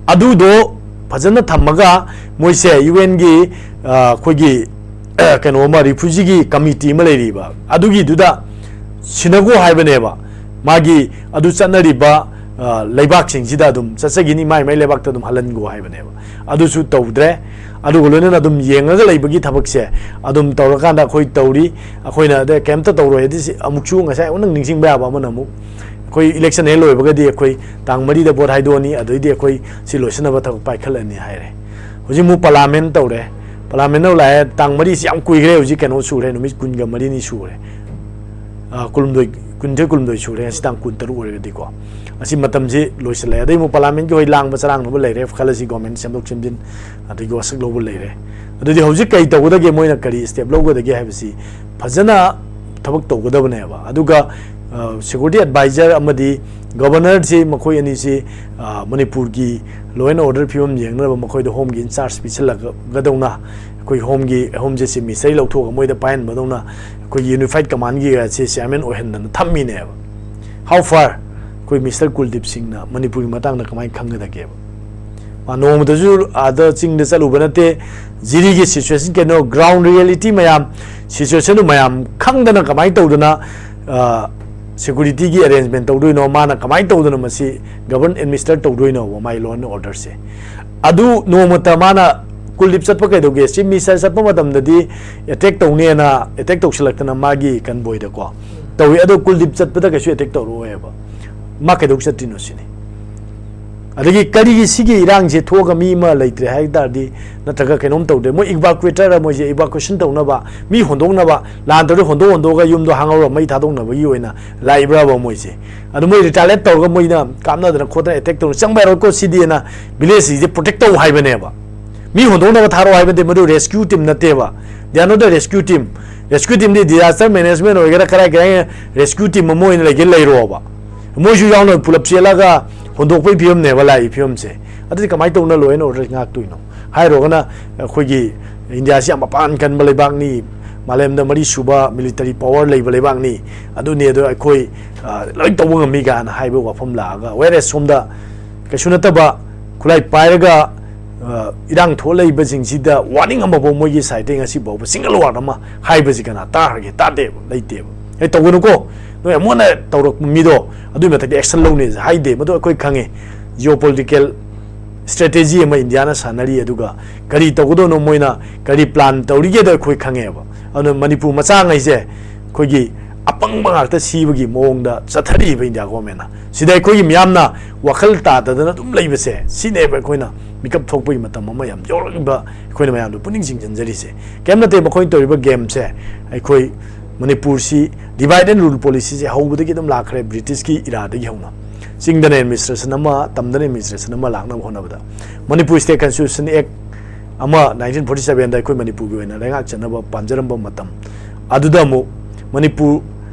ꯑꯗꯨꯗꯣ ꯐꯖꯅ ꯊꯝꯃꯒ ꯃꯣꯏꯁꯦ ꯌꯨ ꯑꯦꯟꯒꯤ, ꯑ, ꯑꯩꯈꯣꯏꯒꯤ, ꯑ, ꯀꯩꯅꯣ ꯑꯃ, ꯔꯤꯐ꯭ꯌꯨꯖꯤꯒꯤ ꯀꯃꯤꯇꯤ ꯑꯃ ꯂꯩꯔꯤꯕ, ꯑꯗꯨꯒꯤꯗꯨꯗ ꯁꯤꯟꯅꯒꯣ ꯍꯥꯏꯕꯅꯦꯕ꯫ ꯃꯥꯒꯤ ꯑꯗꯨ ꯆꯠꯅꯔꯤꯕ, ꯑ, ꯂꯩꯕꯥꯛꯁꯤꯡꯁꯤꯗ ꯑꯗꯨꯝ ꯆꯠꯆꯈꯤꯅꯤ, ꯃꯥꯏ ꯃꯥꯏ ꯂꯩꯕꯥꯛꯇ ꯑꯗꯨꯝ ꯍꯜꯍꯟꯒꯣ ꯍꯥꯏꯕꯅꯦꯕ꯫ ꯑꯗꯨꯁꯨ ꯇꯧꯗ꯭ꯔꯦ꯫ ꯑꯗꯨꯒ ꯂꯣꯏꯅꯅ ꯑꯗꯨꯝ ꯌꯦꯡꯉꯒ ꯂꯩꯕꯒꯤ ꯊꯕꯛꯁꯦ ꯑꯗꯨꯝ ꯇꯧꯔꯀꯥꯟꯗ ꯑꯩꯈꯣꯏ ꯇꯧꯔꯤ꯫ ꯑꯩꯈꯣꯏꯅ ꯑꯗ ꯀꯩꯝꯇ ꯇꯧꯔꯣꯏ ꯍꯥꯏꯗꯤ ꯁꯤ ꯑꯃꯨꯛꯁꯨ ꯉꯁꯥꯏ ꯑꯃꯨꯛ ꯅꯪ ꯅꯤꯡꯁꯤꯡꯕ ꯌꯥꯕ ꯑꯃꯅ ꯑꯃꯨꯛ, ꯑꯩꯈꯣꯏ ꯏꯂꯦꯛꯁꯟ ꯍꯦꯛ ꯂꯣꯏꯕꯒꯗꯤ ꯑꯩꯈꯣꯏ ꯇꯥꯡ ꯃꯔꯤꯗ ꯚꯣꯠ ꯍꯥꯏꯗꯣꯛꯑꯅꯤ, ꯑꯗꯩꯗꯤ ꯑꯩꯈꯣꯏ ꯁꯤ ꯂꯣꯏꯁꯤꯟꯅꯕ ꯊꯕꯛ ꯄꯥꯏꯈꯠꯂꯅꯤ ꯍꯥꯏꯔꯦ꯫ ꯍꯧꯖꯤꯛ ꯑꯃꯨꯛ ꯄꯥꯔꯂꯥꯃꯦꯟ ꯇꯧꯔꯦ꯫ ꯄꯥꯔꯂꯥꯃꯦꯟ ꯂꯥꯛꯑꯦ, ꯇꯥꯡ ꯃꯔꯤꯁꯤ ꯌꯥꯝ ꯀꯨꯏꯈ꯭ꯔꯦ, ꯍꯧꯖꯤꯛ ꯀꯩꯅꯣ ꯁꯨꯔꯦ, ꯅꯨꯃꯤꯠ ꯀꯨꯟꯒ ꯃꯔꯤꯅꯤ ꯁꯨꯔꯦ꯫ ꯑ, ꯀꯨꯟꯍꯨꯝꯗꯣꯏ, ꯀꯨꯟꯅꯤꯊꯣꯏ ꯀꯨꯟꯍꯨꯝꯗꯣꯏ ꯁꯨꯔꯦ, ꯉꯁꯤ ꯇꯥꯡ ꯀꯨꯟꯇꯔꯨꯛ ꯑꯣꯏꯔꯒꯗꯤꯀꯣ꯫ ꯑꯁꯤ ꯃꯇꯝꯁꯤ ꯂꯣꯏꯁꯤꯜꯂꯛꯑꯦ꯫ ꯑꯗꯩ ꯑꯃꯨꯛ ꯄꯥꯔꯂꯥꯃꯦꯟꯒꯤ ꯍꯣꯏ ꯂꯥꯡꯕ ꯆꯔꯥꯡꯅꯕ ꯂꯩꯔꯦ, ꯈꯜꯂꯁꯤ, ꯒꯣꯔꯃꯦꯟ ꯁꯦꯝꯗꯣꯛ ꯁꯦꯝꯖꯤꯟ, ꯑꯗꯒꯤ ꯋꯥꯁꯛ ꯂꯧꯕ ꯂꯩꯔꯦ꯫ ꯑꯗꯨꯗꯤ ꯍꯧꯖꯤꯛ ꯀꯔꯤ ꯇꯧꯒꯗꯒꯦ, ꯃꯣꯏꯅ ꯀꯔꯤ ꯁ꯭ꯇꯦꯞ ꯂꯧꯒꯗꯒꯦ ꯍꯥꯏꯕꯁꯤ ꯐꯖꯅ ꯊꯕꯛ ꯇꯧꯒꯗꯕꯅꯦꯕ꯫ ꯑꯗꯨꯒ ꯁꯦꯀ꯭ꯌꯨꯔꯤꯇꯤ ꯑꯦꯗꯚꯥꯏꯖꯔ ꯑꯃꯗꯤ ꯒꯕꯔꯅꯔꯁꯤ, ꯃꯈꯣꯏ ꯑꯅꯤꯁꯤ ꯃꯅꯤꯄꯨꯔꯒꯤ ꯂꯣ ꯑꯦꯟ ꯑꯣꯔꯗꯔ ꯐꯤꯕꯝ ꯌꯦꯡꯅꯅꯕ ꯃꯈꯣꯏꯗ ꯍꯣꯝꯒꯤ ꯏꯟꯆꯥꯔꯖ ꯄꯤꯁꯤꯜꯂꯒꯗꯧꯅ, ꯑꯩꯈꯣꯏ ꯍꯣꯝꯒꯤ, ꯍꯣꯝ ꯆꯤꯐ ꯃꯤꯅꯤꯁꯇꯔ ꯂꯧꯊꯣꯛꯑꯒ ꯃꯣꯏꯗ ꯄꯥꯏꯍꯟꯕꯗꯧꯅ ꯑꯩꯈꯣꯏꯒꯤ ꯌꯨꯅꯤꯐꯥꯏꯠ ꯀꯃꯥꯟꯒꯤ ꯆꯤꯌꯔꯃꯦꯟ ꯑꯣꯏꯍꯟꯗꯅ ꯊꯝꯃꯤꯅꯦꯕ꯫ How far ꯑꯩꯈꯣꯏ ꯃꯤꯁꯇꯔ ꯀꯨꯜꯗꯤꯞ ꯁꯤꯡꯅ ꯃꯅꯤꯄꯨꯔꯒꯤ ꯃꯇꯥꯡꯗ ꯀꯃꯥꯏꯅ ꯈꯪꯒꯗꯒꯦꯕ? ꯃꯥ ꯅꯣꯡꯃꯇꯁꯨ ꯑꯥꯗ ꯆꯤꯡꯗ ꯆꯠꯂꯨꯕ ꯅꯠꯇꯦ꯫ ꯖꯤꯔꯤꯒꯤ ꯁꯤꯆꯨꯋꯦꯁꯟ ꯀꯩꯅꯣ, ꯒ꯭ꯔꯥꯎꯟ ꯔꯤꯌꯦꯂꯤꯇꯤ ꯃꯌꯥꯝ, ꯁꯤꯆꯨꯋꯦꯁꯟꯗꯨ ꯃꯌꯥꯝ ꯈꯪꯗꯅ ꯀꯃꯥꯏꯅ ꯇꯧꯗꯅ ꯁꯦꯀ꯭ꯌꯨꯔꯤꯇꯤꯒꯤ ꯑꯦꯔꯦꯟꯖꯃꯦꯟ ꯇꯧꯗꯣꯏꯅꯣ? ꯃꯥꯅ ꯀꯃꯥꯏꯅ ꯇꯧꯗꯅ ꯃꯁꯤ ꯒꯕꯔꯟ ꯑꯦꯗꯃꯤꯅꯤꯁꯇꯔ ꯇꯧꯗꯣꯏꯅꯣꯕ ꯃꯥꯏ ꯂꯣ ꯑꯦꯟ ꯑꯣꯔꯗꯔꯁꯦ? ꯑꯗꯨ ꯅꯣꯡꯃꯇ ꯃꯥꯅ, ꯀꯨꯜꯗꯤꯞ ꯆꯠꯄ ꯀꯩꯗꯧꯒꯦ? ꯆꯤꯐ ꯃꯤꯅꯤꯁꯇꯔ ꯆꯠꯄ ꯃꯇꯝꯗꯗꯤ ꯑꯦꯇꯦꯛ ꯇꯧꯅꯦꯅ, ꯑꯦꯇꯦꯛ ꯇꯧꯁꯤꯜꯂꯛꯇꯅ ꯃꯥꯒꯤ ꯀꯟꯕꯣꯏꯗꯀꯣ ꯇꯧꯏ꯫ ꯑꯗꯣ ꯀꯨꯜꯗꯤꯞ ꯆꯠꯄꯗ ꯀꯩꯁꯨ ꯑꯦꯇꯦꯛ ꯇꯧꯔꯛꯑꯣꯏꯕ꯫ ꯃꯥ ꯀꯩꯗꯧ ꯆꯠꯇ꯭ꯔꯤꯅꯣ ꯁꯤꯅꯤ꯫ ꯑꯗꯒꯤ ꯀꯔꯤꯒꯤ ꯁꯤꯒꯤ ꯏꯔꯥꯡꯁꯦ ꯊꯣꯛꯑꯒ ꯃꯤ ꯑꯃ ꯂꯩꯇ꯭ꯔꯦ ꯍꯥꯏ ꯇꯥꯔꯗꯤ, ꯅꯠꯇ꯭ꯔꯒ ꯀꯩꯅꯣꯝ ꯇꯧꯗ꯭ꯔꯦ, ꯃꯣꯏ ꯏꯚꯥꯀꯨꯋꯦꯇꯔ, ꯃꯣꯏꯁꯦ ꯏꯚꯥꯀꯨꯋꯦꯁꯟ ꯇꯧꯅꯕ, ꯃꯤ ꯍꯣꯟꯗꯣꯛꯅꯕ, ꯂꯥꯟ ꯇꯧꯔꯗꯤ ꯍꯣꯟꯗꯣꯛ ꯍꯣꯟꯗꯣꯛꯑꯒ ꯌꯨꯝꯗꯣ ꯍꯥꯡꯍꯧꯔꯒ ꯃꯩ ꯊꯥꯗꯣꯛꯅꯕꯒꯤ ꯑꯣꯏꯅ ꯂꯥꯛꯏꯕ꯭ꯔꯕ ꯃꯣꯏꯁꯦ? ꯑꯗꯨ ꯃꯣꯏ ꯔꯤꯇꯥꯂꯤꯌꯦꯠ ꯇꯧꯔꯒ ꯃꯣꯏꯅ ꯀꯥꯞꯅꯗꯅ ꯈꯣꯠꯇꯅ ꯑꯦꯇꯦꯛ ꯇꯧꯅ ꯆꯪꯕ ꯌꯥꯔꯣꯏꯀꯣ ꯁꯤꯗꯤꯅ ꯚꯤꯂꯦꯖꯁꯤꯡꯁꯦ ꯄ꯭ꯔꯣꯇꯦꯛ ꯇꯧ ꯍꯥꯏꯕꯅꯦꯕ꯫ ꯃꯤ ꯍꯣꯟꯗꯣꯛꯅꯕ ꯊꯥꯔꯛꯑꯣ ꯍꯥꯏꯕ ꯅꯠꯇꯦ, ꯃꯗꯨ ꯔꯦꯁꯀ꯭ꯌꯨ ꯇꯤꯝ ꯅꯠꯇꯦꯕ꯫ They are not the rescue team. Rescue ꯇꯤꯝꯗꯤ ꯗꯤꯖꯥꯁꯇꯔ ꯃꯦꯅꯦꯖꯃꯦꯟ ꯑꯣꯏꯒꯦꯔꯥ, ꯀꯔꯥꯏ ꯀꯔꯥꯏ ꯔꯦꯁꯀ꯭ꯌꯨ ꯇꯤꯝ ꯑꯃ ꯑꯣꯏꯅ ꯂꯩꯒꯦ ꯂꯩꯔꯣꯕ꯫ ꯃꯣꯏꯁꯨ ꯌꯥꯎꯅ ꯄꯨꯂꯞ ꯆꯦꯜꯂꯒ ꯍꯣꯟꯗꯣꯛꯄꯒꯤ ꯐꯤꯕꯝꯅꯦꯕ ꯂꯥꯛꯏ ꯐꯤꯕꯝꯁꯦ꯫ ꯑꯗꯨꯗꯤ ꯀꯃꯥꯏꯅ ꯇꯧꯅ ꯂꯣ ꯑꯦꯟ ꯑꯣꯔꯗꯔ ꯉꯥꯛꯇꯣꯏꯅꯣ? ꯍꯥꯏꯔꯨꯔꯒꯅ ꯑꯩꯈꯣꯏꯒꯤ ꯏꯟꯗꯤꯌꯥꯁꯤ ꯌꯥꯝ ꯃꯄꯥꯟ ꯀꯟꯕ ꯂꯩꯕꯥꯛꯅꯤ, ꯃꯥꯂꯦꯝꯗ ꯃꯔꯤ ꯁꯨꯕ ꯃꯤꯂꯤꯇꯔꯤ ꯄꯋꯥꯔ ꯂꯩꯕ ꯂꯩꯕꯥꯛꯅꯤ, ꯑꯗꯨꯅꯤ, ꯑꯗꯣ ꯑꯩꯈꯣꯏ, ꯑ, ꯂꯣꯏ ꯇꯧꯕ ꯉꯝꯃꯤ ꯀꯥꯏꯅ ꯍꯥꯏꯕ ꯋꯥꯐꯝ ꯂꯥꯛꯑꯒ, whereas ꯁꯣꯝꯗ ꯀꯩꯁꯨ ꯅꯠꯇꯕ ꯈꯨꯠꯂꯥꯏ ꯄꯥꯏꯔꯒ, ꯑ, ꯏꯔꯥꯡ ꯊꯣꯛꯂꯛꯏꯕꯁꯤꯡꯁꯤꯗ ꯋꯥꯔꯅꯤꯡ ꯑꯃꯐꯥꯎ ꯃꯣꯏꯒꯤ ꯁꯥꯏꯠꯇꯒꯤ ꯉꯁꯤ ꯐꯥꯎꯕ ꯁꯤꯡꯒꯜ ꯋꯥꯔꯗ ꯑꯃ ꯍꯥꯏꯕꯁꯤ ꯀꯅꯥ ꯇꯥꯈ꯭ꯔꯒꯦ? ꯇꯥꯗꯦꯕ, ꯂꯩꯇꯦꯕ꯫ "ꯑꯦ, ꯇꯧꯒꯅꯨꯀꯣ, ꯅꯣꯏ ꯑꯃꯨꯛ ꯍꯟꯅ ꯇꯧꯔꯛꯄ ꯃꯤꯗꯣ ꯑꯗꯨꯒꯤ ꯃꯊꯛꯇ ꯑꯦꯛꯁꯟ ꯂꯧꯅꯤ" ꯍꯥꯏꯗꯦ꯫ ꯃꯗꯨ ꯑꯩꯈꯣꯏ ꯈꯪꯉꯤ꯫ ꯖꯤꯑꯣ ꯄꯣꯂꯤꯇꯤꯀꯦꯜ ꯁ꯭ꯇ꯭ꯔꯦꯇꯦꯖꯤ ꯑꯃ ꯏꯟꯗꯤꯌꯥꯅ ꯁꯥꯟꯅꯔꯤ, ꯑꯗꯨꯒ ꯀꯔꯤ ꯇꯧꯒꯗꯧꯅꯣ, ꯃꯣꯏꯅ ꯀꯔꯤ ꯄ꯭ꯂꯥꯟ ꯇꯧꯔꯤꯒꯦꯗꯣ ꯑꯩꯈꯣꯏ ꯈꯪꯉꯦꯕ꯫ ꯑꯗꯨꯅ ꯃꯅꯤꯄꯨꯔ ꯃꯆꯥꯉꯩꯁꯦ ꯑꯩꯈꯣꯏꯒꯤ ꯑꯄꯪꯕ ꯉꯥꯛꯇ ꯁꯤꯕꯒꯤ ꯃꯑꯣꯡꯗ ꯆꯠꯊꯔꯤꯕ ꯏꯟꯗꯤꯌꯥ ꯒꯣꯔꯃꯦꯟꯅ꯫ ꯁꯤꯗ ꯑꯩꯈꯣꯏꯒꯤ ꯃꯤꯌꯥꯝꯅ ꯋꯥꯈꯜ ꯇꯥꯗꯗꯅ ꯑꯗꯨꯝ ꯂꯩꯕꯁꯦ, ꯁꯤꯅꯦꯕ ꯑꯩꯈꯣꯏꯅ ꯃꯤꯀꯞ ꯊꯣꯛꯄꯒꯤ ꯃꯇꯝ ꯑꯃ ꯌꯥꯝ ꯌꯧꯔꯛꯂꯤꯕ, ꯑꯩꯈꯣꯏꯅ ꯃꯌꯥꯝꯗ ꯄꯨꯛꯅꯤꯡ ꯆꯤꯡꯁꯤꯟꯖꯔꯤꯁꯦ꯫ ꯀꯔꯤꯝ ꯅꯠꯇꯦ, ꯃꯈꯣꯏꯅ ꯇꯧꯔꯤꯕ ꯒꯦꯝꯁꯦ ꯑꯩꯈꯣꯏ ꯃꯅꯤꯄꯨꯔꯁꯤ divide and rule policyꯁꯦ ꯍꯧꯕꯗꯒꯤ ꯑꯗꯨꯝ ꯂꯥꯛꯈ꯭ꯔꯦ, ꯕ꯭ꯔꯤꯇꯤꯁꯀꯤ ꯏꯔꯥꯗꯒꯤ ꯍꯧꯅ꯫ ꯆꯤꯡꯗꯅ administration ꯑꯃ, ꯇꯝꯗꯅ administration ꯑꯃ ꯂꯥꯛꯅꯕ ꯍꯣꯠꯅꯕꯗ ꯃꯅꯤꯄꯨꯔ State Constitution Act ꯑꯃ nineteen forty sevenꯗ ꯑꯩꯈꯣꯏ ꯃꯅꯤꯄꯨꯔꯒꯤ ꯑꯣꯏꯅ ꯂꯩꯉꯥꯛ ꯆꯠꯅꯕ ꯄꯥꯝꯖꯔꯝꯕ ꯃꯇꯝ ꯑꯗꯨꯗ ꯑꯃꯨꯛ ꯃꯅꯤꯄꯨꯔ,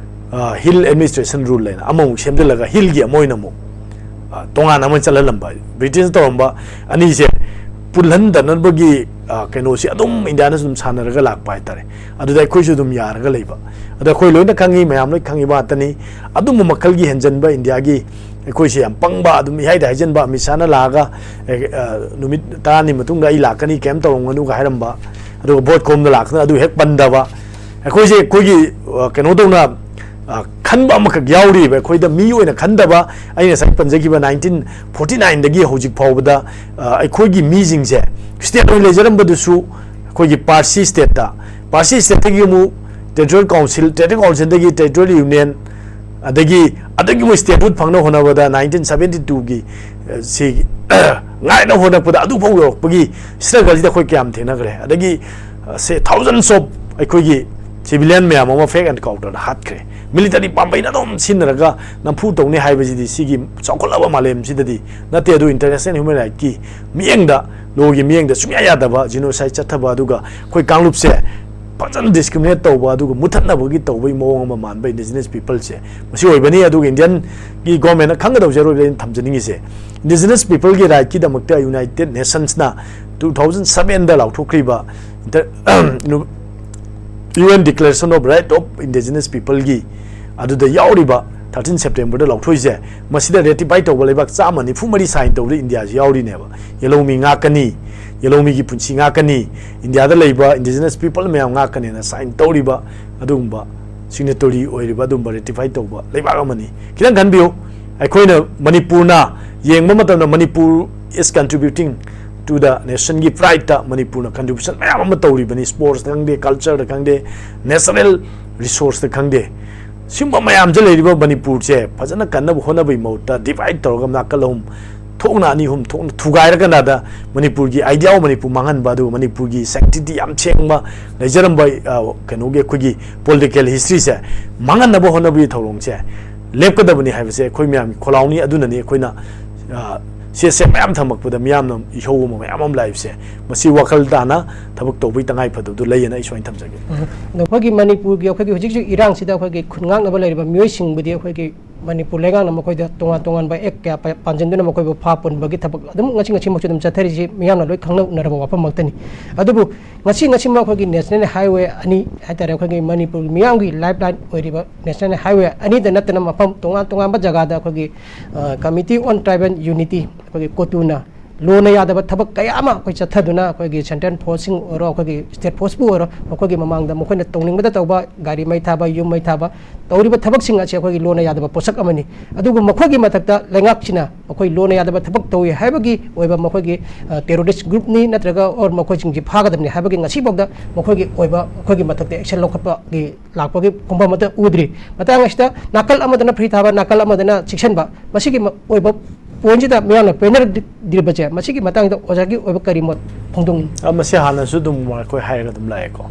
ꯑ, Hill Administration Rule ꯍꯥꯏꯅ ꯑꯃꯃꯨꯛ ꯁꯦꯝꯖꯤꯜꯂꯒ hillꯒꯤ ꯑꯃ ꯑꯣꯏꯅ ꯑꯃꯨꯛ, ꯑ, ꯇꯣꯉꯥꯟꯅ ꯑꯃ ꯆꯠꯍꯜꯂꯝꯕ꯫ ꯕ꯭ꯔꯤꯇꯤꯁꯅ ꯇꯧꯔꯝꯕ ꯑꯅꯤꯁꯦ ꯄꯨꯜꯍꯟꯗꯅꯕꯒꯤ, ꯑ, ꯀꯩꯅꯣꯁꯤ ꯑꯗꯨꯝ ꯏꯟꯗꯤꯌꯥꯅꯁꯨ ꯑꯗꯨꯝ ꯁꯥꯟꯅꯔꯒ ꯂꯥꯛꯄ ꯍꯥꯏꯇꯥꯔꯦ꯫ ꯑꯗꯨꯗ ꯑꯩꯈꯣꯏꯁꯨ ꯑꯗꯨꯝ ꯌꯥꯔꯒ ꯂꯩꯕ꯫ ꯑꯗ ꯑꯩꯈꯣꯏ ꯂꯣꯏꯅ ꯈꯪꯉꯤ, ꯃꯌꯥꯝ ꯂꯣꯏ ꯈꯪꯉꯤꯕ ꯉꯥꯛꯇꯅꯤ꯫ ꯑꯗꯨꯝꯕ ꯃꯈꯜꯒꯤ ꯍꯦꯟꯖꯟꯕ ꯏꯟꯗꯤꯌꯥꯒꯤ, ꯑꯩꯈꯣꯏꯁꯦ ꯌꯥꯝ ꯄꯪꯕ, ꯑꯗꯨꯝ ꯏꯍꯥꯏꯗ ꯍꯥꯏꯖꯟꯕ꯫ ꯑꯃꯤꯠ ꯁꯥꯍꯅ ꯂꯥꯛꯑꯒ, ꯑꯦ, ꯑ, ꯅꯨꯃꯤꯠ ꯇꯔꯥꯅꯤ ꯃꯇꯨꯡꯗ ꯑꯩ ꯂꯥꯛꯀꯅꯤ, ꯀꯩꯝ ꯇꯧꯔꯝꯒꯅꯨꯒ ꯍꯥꯏꯔꯝꯕ, ꯑꯗꯨꯒ ꯚꯣꯠ ꯈꯣꯝꯗ ꯂꯥꯛꯇꯅ ꯑꯗꯨ ꯍꯦꯛ ꯄꯟꯗꯕ꯫ ꯑꯩꯈꯣꯏꯁꯦ ꯑꯩꯈꯣꯏꯒꯤ, ꯑ, ꯀꯩꯅꯣ ꯇꯧꯅ, ꯑ, ꯈꯟꯕ ꯑꯃꯈꯛ ꯌꯥꯎꯔꯤꯕ, ꯑꯩꯈꯣꯏꯗ ꯃꯤ ꯑꯣꯏꯅ ꯈꯟꯗꯕ꯫ ꯑꯩ ꯉꯁꯥꯏ ꯄꯟꯖꯈꯤꯕ nineteen forty nineꯗꯒꯤ ꯍꯧꯖꯤꯛ ꯐꯥꯎꯕꯗ, ꯑ, ꯑꯩꯈꯣꯏꯒꯤ ꯃꯤꯁꯤꯡꯁꯦ state ꯑꯣꯏꯅ ꯂꯩꯖꯔꯝꯕꯗꯨꯁꯨ ꯑꯩꯈꯣꯏꯒꯤ ꯄꯥꯔꯁꯤ stateꯇ, ꯄꯥꯔꯁꯤ stateꯇꯒꯤ ꯑꯃꯨꯛ Territorial Council, Territorial Councilꯗꯒꯤ Territorial Union, ꯑꯗꯒꯤ ꯑꯗꯨꯒꯤ ꯃꯣꯏ statehood ꯐꯪꯅꯕ ꯍꯣꯠꯅꯕꯗ nineteen seventy twoꯒꯤ, ꯑ, ꯁꯤ ꯉꯥꯏꯅ ꯍꯣꯠꯅꯔꯛꯄꯗ ꯑꯗꯨꯐꯥꯎ ꯌꯧꯔꯛꯄꯒꯤ struggleꯁꯤꯗ ꯑꯩꯈꯣꯏ ꯀꯌꯥꯝ ꯊꯦꯡꯅꯈ꯭ꯔꯦ꯫ ꯑꯗꯒꯤ, ꯑ, ꯁꯦ thousands of ꯑꯩꯈꯣꯏꯒꯤ civilian ꯃꯌꯥꯝ ꯑꯃ fake encounterꯗ ꯍꯥꯠꯈ꯭ꯔꯦ꯫ Military ꯄꯥꯝꯕꯩꯅ ꯑꯗꯨꯝ ꯁꯤꯟꯅꯔꯒ ꯅꯝꯐꯨ ꯇꯧꯅꯤ ꯍꯥꯏꯕꯁꯤꯗꯤ ꯁꯤꯒꯤ ꯆꯥꯎꯈꯠꯂꯕ ꯃꯥꯂꯦꯝꯁꯤꯗꯗꯤ ꯅꯠꯇꯦ꯫ ꯑꯗꯨ international human rightꯀꯤ ꯃꯤꯠꯌꯦꯡꯗ, lawꯒꯤ ꯃꯤꯠꯌꯦꯡꯗ ꯁꯨꯡꯌꯥ ꯌꯥꯗꯕ genocide ꯆꯠꯊꯕ, ꯑꯗꯨꯒ ꯑꯩꯈꯣꯏ ꯀꯥꯡꯂꯨꯞꯁꯦ ꯐꯖꯅ discriminate ꯇꯧꯕ, ꯑꯗꯨꯒ ꯃꯨꯊꯠꯅꯕꯒꯤ ꯇꯧꯕꯒꯤ ꯃꯑꯣꯡ ꯑꯃ ꯃꯥꯟꯕ indigenous peopleꯁꯦ ꯃꯁꯤ ꯑꯣꯏꯕꯅꯤ꯫ ꯑꯗꯨꯒ Indianꯒꯤ governmentꯅ ꯈꯪꯒꯗꯧꯁꯦ ꯑꯔꯣꯏꯕꯗ ꯑꯩꯅ ꯊꯝꯖꯅꯤꯡꯉꯤꯁꯦ, indigenous peopleꯒꯤ rightꯀꯤꯗꯃꯛꯇ United Nationsꯅ two thousand sevenꯗ ꯂꯥꯎꯊꯣꯛꯈ꯭ꯔꯤꯕ inter-, UN Declaration of Right of Indigenous Peopleꯒꯤ ꯑꯗꯨꯗ ꯌꯥꯎꯔꯤꯕ thirteen Septemberꯗ ꯂꯥꯎꯊꯣꯛꯏꯁꯦ, ꯃꯁꯤꯗ ratify ꯇꯧꯕ ꯂꯩꯕꯥꯛ ꯆꯥꯝꯃ ꯅꯤꯐꯨ ꯃꯔꯤ sign ꯇꯧꯕꯗ ꯏꯟꯗꯤꯌꯥꯁꯨ ꯌꯥꯎꯔꯤꯅꯦꯕ꯫ ꯌꯦꯜꯍꯧꯃꯤ ꯉꯥꯛꯀꯅꯤ, ꯌꯦꯜꯍꯧꯃꯤꯒꯤ ꯄꯨꯟꯁꯤ ꯉꯥꯛꯀꯅꯤ, ꯏꯟꯗꯤꯌꯥꯗ ꯂꯩꯕ indigenous people ꯃꯌꯥꯝ ꯉꯥꯛꯀꯅꯦꯅ sign ꯇꯧꯔꯤꯕ ꯑꯗꯨꯒꯨꯝꯕ, signatory ꯑꯣꯏꯔꯤꯕ ꯑꯗꯨꯒꯨꯝꯕ ratify ꯇꯧꯕ ꯂꯩꯕꯥꯛ ꯑꯃꯅꯤ꯫ ꯈꯤꯇꯪ ꯈꯟꯕꯤꯌꯨ, ꯑꯩꯈꯣꯏꯅ ꯃꯅꯤꯄꯨꯔꯅ ꯌꯦꯡꯕ ꯃꯇꯝꯗ Manipur is contributing to the nationꯒꯤ prideꯇ ꯃꯅꯤꯄꯨꯔꯅ contribution ꯃꯌꯥꯝ ꯑꯃ ꯇꯧꯔꯤꯕꯅꯤ꯫ Sportsꯇ ꯈꯪꯗꯦ, cultureꯗ ꯈꯪꯗꯦ, natural resourceꯇ ꯈꯪꯗꯦ, ꯁꯤꯒꯨꯝꯕ ꯃꯌꯥꯝꯁꯦ ꯂꯩꯔꯤꯕ ꯃꯅꯤꯄꯨꯔꯁꯦ ꯐꯖꯅ ꯀꯟꯅꯕ ꯍꯣꯠꯅꯕꯒꯤ ꯃꯍꯨꯠꯇ divide ꯇꯧꯔꯒ ꯅꯥꯀꯜ ꯑꯍꯨꯝ ꯊꯣꯛꯅ ꯑꯅꯤ ꯑꯍꯨꯝ ꯊꯣꯛꯅ ꯊꯨꯒꯥꯏꯔꯀꯥꯟꯗ ꯃꯅꯤꯄꯨꯔꯒꯤ idea of ꯃꯅꯤꯄꯨꯔ ꯃꯥꯡꯍꯟꯕ, ꯑꯗꯨꯒ ꯃꯅꯤꯄꯨꯔꯒꯤ sanctity ꯌꯥꯝ ꯁꯦꯡꯕ ꯂꯩꯖꯔꯝꯕ, ꯑ, ꯀꯩꯅꯣꯒꯤ ꯑꯩꯈꯣꯏꯒꯤ political historyꯁꯦ ꯃꯥꯡꯍꯟꯅꯕ ꯍꯣꯠꯅꯕꯒꯤ ꯊꯧꯔꯣꯡꯁꯦ ꯂꯦꯞꯀꯗꯕꯅꯤ ꯍꯥꯏꯕꯁꯦ ꯑꯩꯈꯣꯏ ꯃꯌꯥꯝꯒꯤ ꯈꯣꯜꯂꯥꯎꯅꯤ꯫ ꯑꯗꯨꯅꯅꯤ ꯑꯩꯈꯣꯏꯅ, ꯑ, ꯁꯦ ꯁꯦ ꯃꯌꯥꯝ ꯊꯝꯃꯛꯄꯗ ꯃꯤꯌꯥꯝꯅ ꯏꯍꯧ ꯑꯃ ꯃꯌꯥꯝ ꯑꯃ ꯂꯥꯛꯏꯕꯁꯦ꯫ ꯃꯁꯤ ꯋꯥꯈꯜ ꯇꯥꯅ ꯊꯕꯛ ꯇꯧꯕꯒꯤ ꯇꯉꯥꯏ ꯐꯗꯕꯗꯨ ꯂꯩꯌꯦꯅ ꯑꯩ ꯁꯨꯃꯥꯏꯅ ꯊꯝꯖꯒꯦ꯫ ꯑꯩꯈꯣꯏꯒꯤ ꯃꯅꯤꯄꯨꯔꯒꯤ ꯑꯩꯈꯣꯏꯒꯤ ꯍꯧꯖꯤꯛ ꯍꯧꯖꯤꯛ ꯏꯔꯥꯡꯁꯤꯗ ꯑꯩꯈꯣꯏꯒꯤ ꯈꯨꯟ ꯉꯥꯛꯅꯕ ꯂꯩꯔꯤꯕ ꯃꯤꯑꯣꯏꯁꯤꯡꯕꯨꯗꯤ ꯑꯩꯈꯣꯏꯒꯤ ꯃꯅꯤꯄꯨꯔ ꯂꯩꯉꯥꯛꯅ ꯃꯈꯣꯏꯗ ꯇꯣꯉꯥꯟ ꯇꯣꯉꯥꯟꯕ act ꯀꯌꯥ ꯄ-, ꯄꯥꯟꯁꯤꯟꯗꯨꯅ ꯃꯈꯣꯏꯕꯨ ꯐꯥ ꯄꯨꯟꯕꯒꯤ ꯊꯕꯛ ꯑꯗꯨꯝ ꯉꯁꯤ ꯉꯁꯤꯃꯛꯁꯨ ꯑꯗꯨꯝ ꯆꯠꯊꯔꯤꯁꯤ ꯃꯤꯌꯥꯝꯅ ꯂꯣꯏ ꯈꯪꯅ ꯎꯅꯔꯕ ꯋꯥꯐꯝꯃꯛꯇꯅꯤ꯫ ꯑꯗꯨꯕꯨ ꯉꯁꯤ ꯉꯁꯤꯃꯛ ꯑꯩꯈꯣꯏꯒꯤ national highway ꯑꯅꯤ ꯍꯥꯏꯇꯥꯔꯦ, ꯑꯩꯈꯣꯏꯒꯤ ꯃꯅꯤꯄꯨꯔ ꯃꯤꯌꯥꯝꯒꯤ lifeline ꯑꯣꯏꯔꯤꯕ national highway ꯑꯅꯤꯗ ꯅꯠꯇꯅ ꯃꯐꯝ ꯇꯣꯉꯥꯟ ꯇꯣꯉꯥꯟꯕ ꯖꯒꯥꯗ ꯑꯩꯈꯣꯏꯒꯤ, ꯑ, Committee on Tribal Unity, ꯑꯩꯈꯣꯏꯒꯤ ꯀꯣꯇꯨꯅ ꯂꯣꯟꯅ ꯌꯥꯗꯕ ꯊꯕꯛ ꯀꯌꯥ ꯑꯃ ꯑꯩꯈꯣꯏ ꯆꯠꯊꯗꯨꯅ ꯑꯩꯈꯣꯏꯒꯤ central forceꯁꯤꯡ ꯑꯣꯏꯔꯣ, ꯑꯩꯈꯣꯏꯒꯤ state forceꯄꯨ ꯑꯣꯏꯔꯣ, ꯃꯈꯣꯏꯒꯤ ꯃꯃꯥꯡꯗ ꯃꯈꯣꯏꯅ ꯇꯧꯅꯤꯡꯕꯗ ꯇꯧꯕ, ꯒꯥꯔꯤ ꯃꯩ ꯊꯥꯕ, ꯌꯨꯝ ꯃꯩ ꯊꯥꯕ, ꯇꯧꯔꯤꯕ ꯊꯕꯛꯁꯤꯡ ꯑꯁꯤ ꯑꯩꯈꯣꯏꯒꯤ ꯂꯣꯟꯅ ꯌꯥꯗꯕ ꯄꯣꯠꯁꯛ ꯑꯃꯅꯤ꯫ ꯑꯗꯨꯕꯨ ꯃꯈꯣꯏꯒꯤ ꯃꯊꯛꯇ ꯂꯩꯉꯥꯛꯁꯤꯅ ꯃꯈꯣꯏ ꯂꯣꯟꯅ ꯌꯥꯗꯕ ꯊꯕꯛ ꯇꯧꯏ ꯍꯥꯏꯕꯒꯤ ꯑꯣꯏꯕ ꯃꯈꯣꯏꯒꯤ, ꯑ, terrorist groupꯅꯤ ꯅꯠꯇ꯭ꯔꯒ or ꯃꯈꯣꯏꯁꯤꯡꯁꯤ ꯐꯥꯒꯗꯕꯅꯤ ꯍꯥꯏꯕꯒꯤ ꯉꯁꯤꯐꯥꯎꯗ ꯃꯈꯣꯏꯒꯤ ꯑꯣꯏꯕ ꯑꯩꯈꯣꯏꯒꯤ ꯃꯊꯛꯇ action ꯂꯧꯈꯠꯄꯒꯤ ꯂꯥꯛꯄꯒꯤ ꯄꯨꯡꯐꯝ ꯑꯃꯠꯇ ꯎꯗ꯭ꯔꯤ꯫ ꯃꯇꯥꯡ ꯑꯁꯤꯗ ꯅꯥꯀꯜ ꯑꯃꯗꯅ free ꯊꯥꯕ, ꯅꯥꯀꯜ ꯑꯃꯗꯅ ꯆꯦꯛꯁꯤꯟꯕ, ꯃꯁꯤꯒꯤ ꯃ-, ꯑꯣꯏꯕ pointꯁꯤꯗ ꯃꯤꯌꯥꯝꯅ ꯄꯦꯟꯅꯗ꯭ꯔꯤꯕꯁꯦ, ꯃꯁꯤꯒꯤ ꯃꯇꯥꯡꯗ ꯑꯣꯖꯥꯒꯤ ꯑꯣꯏꯕ ꯀꯔꯤ ꯃꯣꯠ ꯐꯣꯡꯗꯣꯛꯅꯤꯡ? ꯑ, ꯃꯁꯤ ꯍꯥꯟꯅꯁꯨ ꯑꯗꯨꯝ ꯑꯩꯈꯣꯏ ꯍꯥꯏꯔꯒ ꯑꯗꯨꯝ ꯂꯥꯛꯑꯦꯀꯣ꯫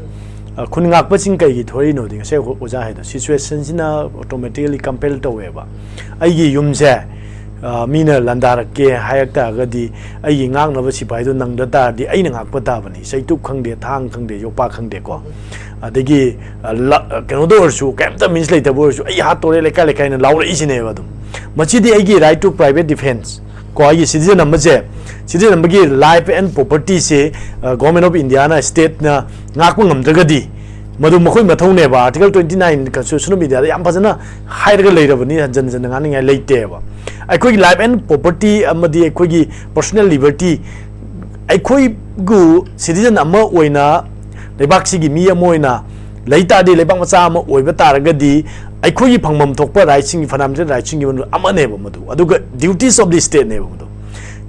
ꯑ, ꯈꯨꯟ ꯉꯥꯛꯄꯁꯤꯡ ꯀꯩꯒꯤ ꯊꯣꯔꯛꯏꯅꯣꯗꯤ ꯉꯁꯥꯏ ꯑꯣꯖꯥ ꯍꯥꯏꯗꯣ situationꯁꯤꯅ automatically compel ꯇꯧꯋꯦꯕ꯫ ꯑꯩꯒꯤ ꯌꯨꯝꯁꯦ, ꯑ, ꯃꯤꯅ ꯂꯥꯟꯗꯥꯔꯛꯀꯦ ꯍꯥꯏꯔꯛ ꯇꯥꯔꯒꯗꯤ ꯑꯩꯒꯤ ꯉꯥꯛꯅꯕ ꯁꯤꯐꯥꯏꯗꯣ ꯅꯪꯗ ꯇꯥꯔꯗꯤ ꯑꯩꯅ ꯉꯥꯛꯄ ꯇꯥꯕꯅꯤ꯫ ꯆꯩꯇꯨꯞ ꯈꯪꯗꯦ, ꯊꯥꯡ ꯈꯪꯗꯦ, ꯌꯣꯄꯥꯛ ꯈꯪꯗꯦꯀꯣ꯫ ꯑꯗꯒꯤ, ꯑ, ꯂ-, ꯀꯩꯅꯣꯗ ꯑꯣꯏꯔꯁꯨ, ꯀꯩꯝꯇ means ꯂꯩꯇꯕ ꯑꯣꯏꯔꯁꯨ, "ꯑꯩ ꯍꯥꯠꯇꯣꯔꯦ, ꯂꯩꯀꯥꯏ ꯂꯩꯀꯥꯏꯅ" ꯂꯥꯎꯔꯛꯏꯁꯤꯅꯦꯕ ꯑꯗꯨꯝ꯫ ꯃꯁꯤꯗꯤ ꯑꯩꯒꯤ right to private defence ꯀꯣ, ꯑꯩꯒꯤ citizen ꯑꯃꯁꯦ, citizen ꯑꯃꯒꯤ life and propertyꯁꯦ, ꯑ, Government of Indiaꯅ, stateꯅ ꯉꯥꯛꯄ ꯉꯝꯗ꯭ꯔꯒꯗꯤ ꯃꯗꯨ ꯃꯈꯣꯏ ꯃꯊꯧꯅꯦꯕ꯫ Article twenty nine Constitution of Indiaꯗ ꯌꯥꯝ ꯐꯖꯅ ꯍꯥꯏꯔꯒ ꯂꯩꯔꯕꯅꯤ, ꯍꯟꯖꯟ ꯍꯟꯖꯟꯅ ꯉꯥꯡꯅꯤꯡꯉꯥꯏ ꯂꯩꯇꯦꯕ꯫ ꯑꯩꯈꯣꯏꯒꯤ life and property ꯑꯃꯗꯤ ꯑꯩꯈꯣꯏꯒꯤ personal liberty, ꯑꯩꯈꯣꯏꯕꯨ citizen ꯑꯃ ꯑꯣꯏꯅ, ꯂꯩꯕꯥꯛꯁꯤꯒꯤ ꯃꯤ ꯑꯃ ꯑꯣꯏꯅ ꯂꯩ ꯇꯥꯔꯗꯤ, ꯂꯩꯕꯥꯛ ꯃꯆꯥ ꯑꯃ ꯑꯣꯏꯕ ꯇꯥꯔꯒꯗꯤ, ꯑꯩꯈꯣꯏꯒꯤ ꯐꯪꯐꯝ ꯊꯣꯛꯄ rightꯁꯤꯡꯒꯤ, fundamental rightꯁꯤꯡꯒꯤ ꯃꯅꯨꯡꯗ ꯑꯃꯅꯦꯕ ꯃꯗꯨ꯫ ꯑꯗꯨꯒ duties of the stateꯅꯦꯕ ꯃꯗꯨ꯫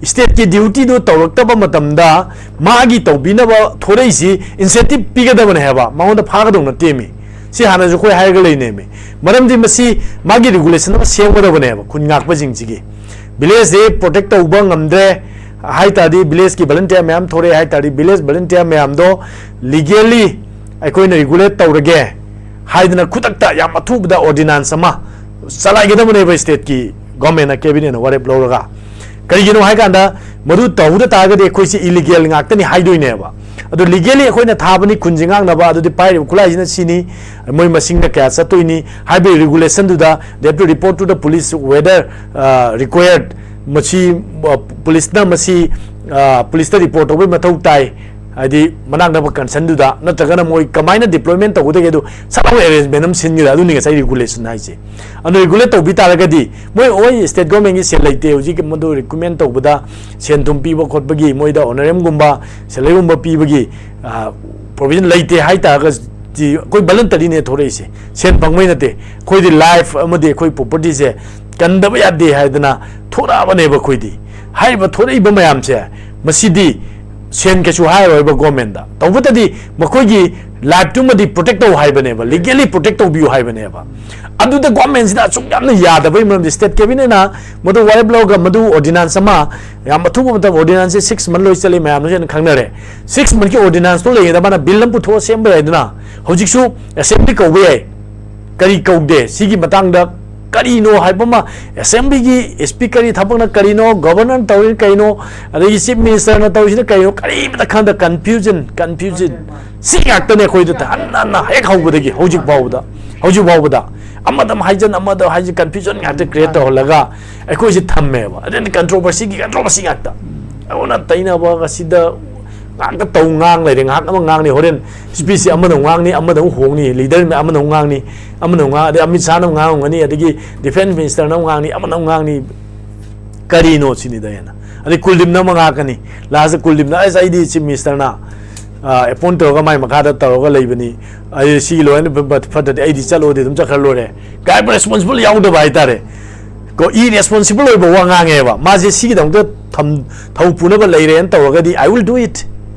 Stateꯀꯤ dutyꯗꯨ ꯇꯧꯔꯛꯇꯕ ꯃꯇꯝꯗ ꯃꯥꯒꯤ ꯇꯧꯕꯤꯅꯕ ꯊꯣꯔꯛꯏꯁꯤ incentive ꯄꯤꯒꯗꯕꯅꯦ ꯍꯥꯏꯕ, ꯃꯉꯣꯟꯗ ꯐꯥꯒꯗꯧ ꯅꯠꯇꯦꯃꯤ꯫ ꯁꯤ ꯍꯥꯟꯅꯁꯨ ꯑꯩꯈꯣꯏ ꯍꯥꯏꯔꯒ ꯂꯩꯅꯦꯃꯤ꯫ ꯃꯔꯝꯗꯤ ꯃꯁꯤ ꯃꯥꯒꯤ regulation ꯑꯃ ꯁꯦꯝꯒꯗꯕꯅꯦꯕ ꯈꯨꯟ ꯉꯥꯛꯄꯁꯤꯡꯁꯤꯒꯤ꯫ ꯚꯤꯂꯦꯖꯁꯤ ꯄ꯭ꯔꯣꯇꯦꯛ ꯇꯧꯕ ꯉꯝꯗ꯭ꯔꯦ ꯍꯥꯏ ꯇꯥꯔꯗꯤ, ꯚꯤꯂꯦꯖꯀꯤ ꯚꯣꯂꯟꯇꯤꯌꯔ ꯃꯌꯥꯝ ꯊꯣꯔꯛꯑꯦ ꯍꯥꯏ ꯇꯥꯔꯗꯤ, ꯚꯤꯂꯦꯖ ꯚꯣꯂꯟꯇꯤꯌꯔ ꯃꯌꯥꯝꯗꯣ ꯂꯤꯒꯦꯜꯂꯤ ꯑꯩꯈꯣꯏꯅ ꯔꯤꯒꯨꯂꯦꯠ ꯇꯧꯔꯒꯦ ꯍꯥꯏꯗꯅ ꯈꯨꯗꯛꯇ ꯌꯥꯝ ꯑꯊꯨꯕꯗ ꯑꯣꯔꯗꯤꯅꯥꯟꯁ ꯑꯃ ꯆꯂꯥꯏꯒꯗꯕꯅꯦꯕ ꯁ꯭ꯇꯦꯠꯀꯤ ꯒꯣꯔꯃꯦꯟꯅ, ꯀꯦꯕꯤꯅꯦꯠꯅ ꯋꯥꯔꯦꯞ ꯂꯧꯔꯒ꯫ ꯀꯔꯤꯒꯤꯅꯣ ꯍꯥꯏꯀꯥꯟꯗ, ꯃꯗꯨ ꯇꯧꯍꯧꯗ ꯇꯥꯔꯒꯗꯤ ꯑꯩꯈꯣꯏꯁꯤ ꯏꯂꯤꯒꯦꯜ ꯉꯥꯛꯇꯅꯤ ꯍꯥꯏꯗꯣꯏꯅꯦꯕ꯫ ꯑꯗꯨ ꯂꯤꯒꯦꯜꯂꯤ ꯑꯩꯈꯣꯏꯅ ꯊꯥꯕꯅꯤ ꯈꯨꯟꯁꯤ ꯉꯥꯛꯅꯕ, ꯑꯗꯨꯗꯤ ꯄꯥꯏꯔꯤꯕ ꯈꯨꯠꯂꯥꯏꯁꯤꯅ ꯁꯤꯅꯤ, ꯃꯣꯏ ꯃꯁꯤꯡꯅ ꯀꯌꯥ ꯆꯠꯇꯣꯏꯅꯤ ꯍꯥꯏꯕꯒꯤ ꯔꯤꯒꯨꯂꯦꯁꯟꯗꯨꯗ, they have to report to the police whether, uh, required, ꯃꯁꯤ, ꯑ, ꯄꯨꯂꯤꯁꯅ ꯃꯁꯤ, ꯑ, ꯄꯨꯂꯤꯁꯇ ꯔꯤꯄꯣꯔꯠ ꯇꯧꯕꯒꯤ ꯃꯊꯧ ꯇꯥꯏ, ꯍꯥꯏꯗꯤ ꯃꯅꯥꯛ ꯅꯛꯄ ꯀꯟꯁꯔꯟꯗꯨꯗ, ꯅꯠꯇ꯭ꯔꯒꯅ ꯃꯣꯏ ꯀꯃꯥꯏꯅ ꯗꯤꯄ꯭ꯂꯣꯏꯃꯦꯟ ꯇꯧꯒꯗꯒꯦ, ꯑꯗꯨ ꯁꯠ ꯂꯥꯎꯅ ꯑꯦꯔꯦꯟꯖꯃꯦꯟ ꯑꯃ ꯁꯤꯟꯒꯗ, ꯑꯗꯨꯅꯤ ꯉꯁꯥꯏ ꯔꯤꯒꯨꯂꯦꯁꯟ ꯍꯥꯏꯁꯦ꯫ ꯑꯗꯨ ꯔꯤꯒꯨꯂꯦꯠ ꯇꯧꯕꯤ ꯇꯥꯔꯒꯗꯤ, ꯃꯣꯏ ꯍꯣꯏ ꯁ꯭ꯇꯦꯠ ꯒꯣꯔꯃꯦꯟꯒꯤ ꯁꯦꯜ ꯂꯩꯇꯦ ꯍꯧꯖꯤꯛ, ꯃꯗꯨ ꯔꯤꯀ꯭ꯔꯨꯠꯃꯦꯟ ꯇꯧꯕꯗ ꯁꯦꯟ ꯊꯨꯝ ꯄꯤꯕ ꯈꯣꯠꯄꯒꯤ, ꯃꯣꯏꯗ ꯑꯣꯅꯔꯦꯝꯒꯨꯝꯕ ꯁꯦꯂꯔꯤꯒꯨꯝꯕ ꯄꯤꯕꯒꯤ, ꯑ, ꯄ꯭ꯔꯣꯕꯤꯖꯟ ꯂꯩꯇꯦ ꯍꯥꯏ ꯇꯥꯔꯒꯗꯤ, ꯑꯩꯈꯣꯏ ꯚꯂꯟꯇꯔꯤꯅꯦ ꯊꯣꯔꯛꯏꯁꯦ, ꯁꯦꯟ ꯐꯪꯕꯩ ꯅꯠꯇꯦ꯫ ꯑꯩꯈꯣꯏꯗꯤ ꯂꯥꯏꯐ ꯑꯃꯗꯤ ꯑꯩꯈꯣꯏ ꯄ꯭ꯔꯣꯄꯔꯇꯤꯁꯦ ꯀꯟꯗꯕ ꯌꯥꯗꯦ ꯍꯥꯏꯗꯅ ꯊꯣꯔꯛꯑꯕꯅꯦꯕ ꯑꯩꯈꯣꯏꯗꯤ꯫ ꯍꯥꯏꯔꯤꯕ ꯊꯣꯔꯛꯏꯕ ꯃꯌꯥꯝꯁꯦ, ꯃꯁꯤꯗꯤ ꯁꯦꯟ ꯀꯩꯁꯨ ꯍꯥꯏꯔꯣꯏꯕ ꯒꯣꯔꯃꯦꯟꯗ, ꯇꯧꯕꯇꯗꯤ ꯃꯈꯣꯏꯒꯤ ꯂꯥꯏꯐꯇꯨꯃꯗꯤ ꯄ꯭ꯔꯣꯇꯦꯛ ꯇꯧ ꯍꯥꯏꯕꯅꯦꯕ, ꯂꯤꯒꯦꯜꯂꯤ ꯄ꯭ꯔꯣꯇꯦꯛ ꯇꯧꯕꯤꯌꯨ ꯍꯥꯏꯕꯅꯦꯕ꯫ ꯑꯗꯨꯗ ꯒꯣꯔꯃꯦꯟꯁꯤꯅ ꯑꯁꯨꯛ ꯌꯥꯝꯅ ꯌꯥꯗꯕꯩ ꯃꯔꯝꯗꯤ, ꯁ꯭ꯇꯦꯠ ꯀꯦꯕꯤꯅꯦꯠꯅ ꯃꯗꯨ ꯋꯥꯔꯦꯞ ꯂꯧꯔꯒ ꯃꯗꯨ ꯑꯣꯔꯗꯤꯅꯥꯟꯁ ꯑꯃ, ꯌꯥꯝ ꯑꯊꯨꯕ ꯃꯇꯝ, ꯑꯣꯔꯗꯤꯅꯥꯟꯁꯁꯦ ꯁꯤꯛꯁ ꯃꯟ ꯂꯣꯏ ꯆꯠꯂꯤ, ꯃꯌꯥꯝꯅꯁꯨ ꯍꯦꯟꯅ ꯈꯪꯅꯔꯦ꯫ ꯁꯤꯛꯁ ꯃꯟꯀꯤ ꯑꯣꯔꯗꯤꯅꯥꯟꯁꯇꯣ ꯂꯩꯔꯤꯉꯩꯗ ꯃꯥꯅ ꯕꯤꯜ ꯑꯃ ꯄꯨꯊꯣꯛꯑ ꯁꯦꯝꯕ ꯌꯥꯏꯗꯅ꯫ ꯍꯧꯖꯤꯛꯁꯨ ꯑꯦꯁꯦꯝꯕ꯭ꯂꯤ ꯀꯧꯕ ꯌꯥꯏ, ꯀꯔꯤ ꯀꯧꯗꯦ? ꯁꯤꯒꯤ ꯃꯇꯥꯡꯗ ꯀꯔꯤꯅꯣ ꯍꯥꯏꯕ ꯑꯃ, ꯑꯦꯁꯦꯝꯕ꯭ꯂꯤꯒꯤ ꯁ꯭ꯄꯤꯀꯔꯒꯤ ꯊꯕꯛꯅ ꯀꯔꯤꯅꯣ, ꯒꯣꯕꯔꯅꯔ ꯇꯧꯔꯤꯅ ꯀꯔꯤꯅꯣ, ꯑꯗꯒꯤ ꯆꯤꯐ ꯃꯤꯅꯤꯁꯇꯔꯅ ꯇꯧꯔꯤꯁꯤꯅ ꯀꯔꯤꯅꯣ, ꯀꯔꯤꯃꯇ ꯈꯪꯗ ꯀꯟꯐ꯭ꯌꯨꯖꯟ, ꯀꯟꯐ꯭ꯌꯨꯖꯟ꯫ ꯁꯤ ꯉꯥꯛꯇꯅꯦ ꯑꯩꯈꯣꯏꯗ ꯍꯟꯅ ꯍꯟꯅ ꯍꯦꯛ ꯍꯧꯕꯗꯒꯤ ꯍꯧꯖꯤꯛ ꯐꯥꯎꯕꯗ, ꯍꯧꯖꯤꯛ ꯐꯥꯎꯕꯗ ꯑꯃꯗ ꯑꯃ ꯍꯥꯏꯖꯟ, ꯑꯃꯗ ꯍꯥꯏꯖꯟ, ꯀꯟꯐ꯭ꯌꯨꯖꯟ ꯉꯥꯛꯇ ꯀ꯭ꯔꯤꯌꯦꯠ ꯇꯧꯍꯜꯂꯒ ꯑꯩꯈꯣꯏꯁꯦ ꯊꯝꯃꯦꯕ꯫ ꯑꯗꯨꯅ ꯀꯟꯇ꯭ꯔꯣꯚꯔꯁꯤꯒꯤ ꯀꯟꯇ꯭ꯔꯣꯚꯔꯁꯤ ꯉꯥꯛꯇ꯫ ꯑꯗꯨꯅ ꯇꯩꯅꯕ ꯑꯁꯤꯗ ꯉꯥꯛꯇ ꯇꯧ ꯉꯥꯡ ꯂꯩꯔꯦ꯫ ꯉꯥꯏꯍꯥꯛ ꯑꯃ ꯉꯥꯡꯅꯤ, ꯍꯣꯔꯦꯟ ꯁ꯭ꯄꯤꯁꯁꯦ ꯑꯃꯅ ꯑꯃꯨꯛ ꯉꯥꯡꯅꯤ, ꯑꯃꯗ ꯑꯃꯨꯛ ꯍꯣꯡꯅꯤ, ꯂꯤꯗꯔ ꯑꯃꯅ ꯑꯃꯨꯛ ꯉꯥꯡꯅꯤ, ꯑꯃꯅ ꯑꯃꯨꯛ ꯉꯥꯡ-, ꯑꯗꯩ ꯑꯃꯤꯠ ꯁꯥꯍꯅ ꯑꯃꯨꯛ ꯉꯥꯡꯉꯝꯒꯅꯤ, ꯑꯗꯒꯤ ꯗꯤꯐꯦꯟꯁ ꯃꯤꯅꯤꯁꯇꯔꯅ ꯑꯃꯨꯛ ꯉꯥꯡꯅꯤ, ꯑꯃꯅ ꯑꯃꯨꯛ ꯉꯥꯡꯅꯤ꯫ ꯀꯔꯤꯅꯣ ꯁꯤꯅꯤꯗ ꯍꯦꯟꯅ꯫ ꯑꯗꯩ ꯀꯨꯜꯗꯤꯞꯅ ꯑꯃ ꯉꯥꯡꯉꯛꯀꯅꯤ, ꯂꯥꯁꯇ ꯀꯨꯜꯗꯤꯞꯅ, "ꯑꯁ, ꯑꯩꯗꯤ ꯆꯤꯐ ꯃꯤꯅꯤꯁꯇꯔꯅ ꯑꯦꯄꯣꯏꯟ ꯇꯧꯔꯒ ꯃꯥꯏ ꯃꯈꯥꯗ ꯇꯧꯔꯒ ꯂꯩꯕꯅꯤ, ꯑꯩ ꯁꯤꯒꯤ ꯂꯣꯏꯅ ꯐꯠ-, ꯐꯠꯇ꯭ꯔꯗꯤ ꯑꯩꯗꯤ ꯆꯠꯂꯣꯗꯤ ꯑꯗꯨꯝ ꯆꯠꯈ꯭ꯔ ꯂꯣꯏꯔꯦ" ꯀꯥꯏꯕ ꯔꯦꯁꯄꯣꯟꯁꯤꯕꯜ ꯌꯥꯎꯗꯕ ꯍꯥꯏꯇꯥꯔꯦ꯫ ꯀꯣ, ꯏꯔꯦꯁꯄꯣꯟꯁꯤꯕꯜ ꯑꯣꯏꯕ ꯋꯥ ꯉꯥꯡꯉꯦꯕ꯫ ꯃꯥꯁꯦ ꯁꯤꯒꯤꯗꯃꯛꯇ ꯊꯝ-, ꯊꯧ ꯄꯨꯅꯕ ꯂꯩꯔꯦꯅ ꯇꯧꯔꯒꯗꯤ, "I will do it,